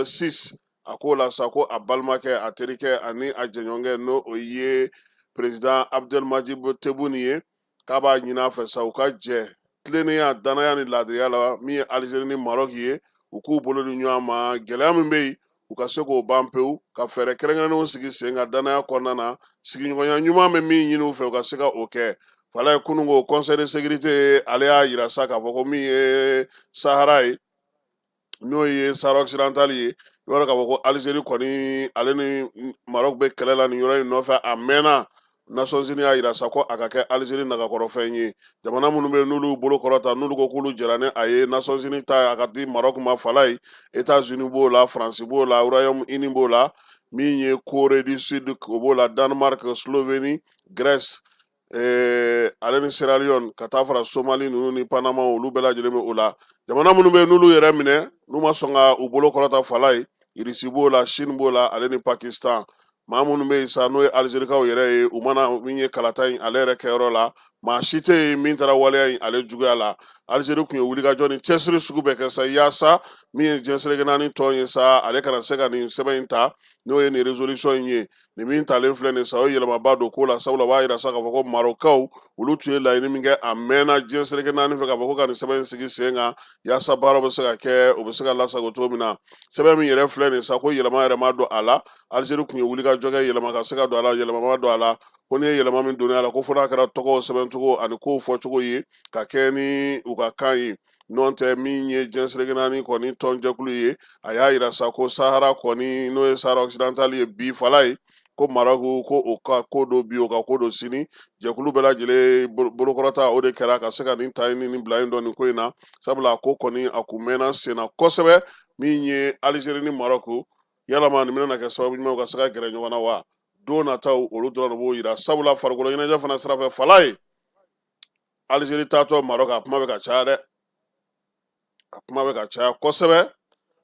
VI a k'o la sa ko a balimakɛ, a terikɛ ani a jɛɲɔgɔnkɛ, n'o o ye président Abdelmadjid Tebboune ye, k'a b'a ɲini a fɛ sa u ka jɛ tilennenya, danaya ni laadiriya la. Min ye Algérie ni Maroc ye, u k'u bolo di ɲɔgɔn ma, gɛlɛya min bɛ yen, u ka se k'o ban pewu, ka fɛɛrɛ kɛrɛnkɛrɛnnenw sigi sen kan danaya kɔnɔna na, sigiɲɔgɔnya ɲuman bɛ min ɲini u fɛ, u ka se ka o kɛ. Falaye, kununko Conseil de sécurité ale y'a yira sa k'a fɔ ko min ye Sahara ye, n'o ye Sahara occidental ye, i b'a dɔn k'a fɔ ko Algérie kɔni, ale ni Maroc bɛ kɛlɛ la nin yɔrɔ in nɔfɛ a mɛnna. Nations Unies y'a yira sa ko a ka kɛ Algérie nagakɔrɔfɛn ye. Jamana minnu bɛ yen n'olu bolo kɔrɔta, n'olu ko k'olu jɛra ni a ye Nations Unies ta a ka di Maroc ma, Falaye, États-Unis b'o la, France b'o la, Royaume-Uni b'o la, min ye Corée du Sud o b'o la, Danemark, Slovénie, Grèce, ale ni Sierra Leone, ka taa fara Somali ninnu ni Panama, olu bɛɛ lajɛlen bɛ o la. Jamana minnu bɛ yen n'olu yɛrɛ minɛ, n'u ma sɔn ka u bolo kɔrɔta, Falaye, Irisi b'o la, Chine b'o la, ale ni Pakistan. Maa minnu bɛ yen sa, n'o ye Alizerikaw yɛrɛ ye, u mana min ye kalata in ale yɛrɛ kɛyɔrɔ la, maa si tɛ yen min taara waleya in ale juguya la. Alizeri tun ye wulikajɔ ni cɛsiri sugu bɛɛ kɛ sa yaasa min ye diɲɛ seleke naani tɔn ye sa, ale kana se ka nin sɛbɛn in ta, n'o ye nin résolution in ye. Nin min talen filɛ nin sa, o ye yɛlɛmaba don ko la, sabula o b'a yira sa k'a fɔ ko Marokaw, olu tun ye laɲini min kɛ a mɛnna diɲɛ seleke naani fɛ, k'a fɔ ko ka nin sɛbɛn in sigi sen kan yaasa baaraw bɛ se ka kɛ, o bɛ se ka lasago cogo min na. Sɛbɛn min yɛrɛ filɛ nin sa, ko yɛlɛma yɛrɛ ma don a la. Alizeri tun ye wulikajɔ kɛ yɛlɛma ka se ka don a la, yɛlɛma ma don a la. Ko n'i ye yɛlɛma min donna a la, ko fo n'a kɛra tɔgɔw sɛbɛncogo ani kow fɔcogo ye ka kɛ ni u ka kan ye. N'o tɛ, min ye diɲɛ seleke naani kɔni tɔnjɛkulu ye, a y'a yira sa ko Sahara kɔni, n'o ye Sahara occidental ye bi, Falaye, ko Maroc ko o ka ko don bi, o ka ko don sini. Jɛkulu bɛɛ lajɛlen bolokɔrɔta o de kɛra ka se ka nin ta in ni nin bila in dɔn nin ko in na, sabula a ko kɔni a kun mɛnna senna kosɛbɛ. Min ye Alizeri ni Maroc, yalama nin bɛna kɛ sababu ɲuman ye u ka se ka gɛrɛ ɲɔgɔn na wa? Don nataw olu dɔrɔn de b'o yira, sabula farikolo ɲɛnajɛ fana sira fɛ, Falaye, Alizeri taatɔ Maroc, a kuma bɛ ka caya dɛ, a kuma bɛ ka caya kosɛbɛ.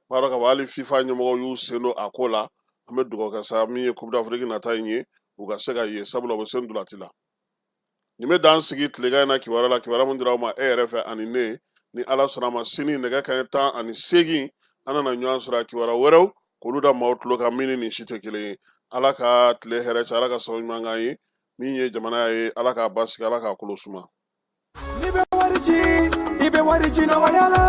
B'a dɔn k'a fɔ hali FIFA ɲɛmɔgɔw y'u sen don a ko la. An bɛ dugawu kɛ sa, min ye Coupe d'Afrique nata in ye, u ka se ka ye, sabula u bɛ se ntolati la. Nin bɛ dan sigi tilegan in na kibaruya la, kibaruya min dira aw ma e yɛrɛ fɛ ani ne. Ni Ala sɔnna a ma, sini nɛgɛ kanɲɛ 18, an nana ɲɔgɔn sɔrɔ kibaruya wɛrɛw k'olu da maaw tulo kan, min ni nin si tɛ kelen ye. Ala ka tile hɛrɛ cɛ, Ala ka sababu ɲuman k'an ye. Min ye jamana ye, Ala k'a basigi, Ala k'a kolo suma. N'i bɛ wari ci, i bɛ wari ci nɔgɔya la.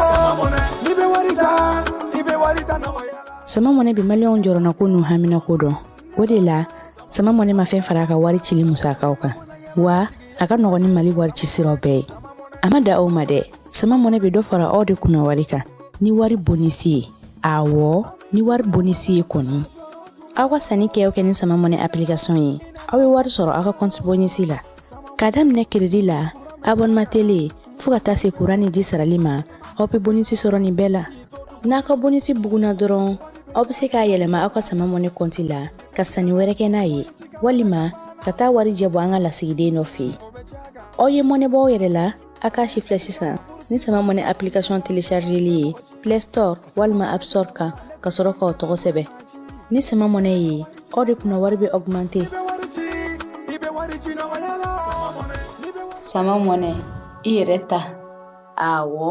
N'i bɛ wari ta, i bɛ wari ta nɔgɔya la. Sama Mɔnɛ bɛ maliyɛnw jɔrɔnako n'u haminako dɔn. O de la, Sama Mɔnɛ ma fɛn fara a ka wari cili musakaw kan, wa a ka nɔgɔn ni Mali wari ci siraw bɛɛ ye. A ma dan o ma dɛ, Sama Mɔnɛ bɛ dɔ fara aw de kunna wari kan ni wari bonisi ye. Awɔ, ni wari bonisi ye kɔni. Aw ka sanni kɛ o kɛ ni Sama Mɔnɛ application ye, aw bɛ wari sɔrɔ aw ka compte bonisi la. K'a daminɛ crédit la, abonnement télé, fo ka taa se kuran ni ji sarali ma, aw bɛ bonisi sɔrɔ nin bɛɛ la. N'a ka bonisi bugunna dɔrɔn, aw bɛ se k'a yɛlɛma aw ka Sama Mɔnɛ kɔnti la ka sanni wɛrɛ kɛ n'a ye, walima ka taa warijɛ bɔ an ka lasigiden dɔ fɛ yen. Aw ye mɔnɛ bɔ aw yɛrɛ la, a k'a sifilɛ sisan ni Sama Mɔnɛ application téléchargeli ye Play Store walima App Store kan, ka sɔrɔ k'aw tɔgɔ sɛbɛn. Ni Sama Mɔnɛ ye, aw de kunna wari bɛ augmenter. Sama Mɔnɛ, i yɛrɛ ta. Awɔ.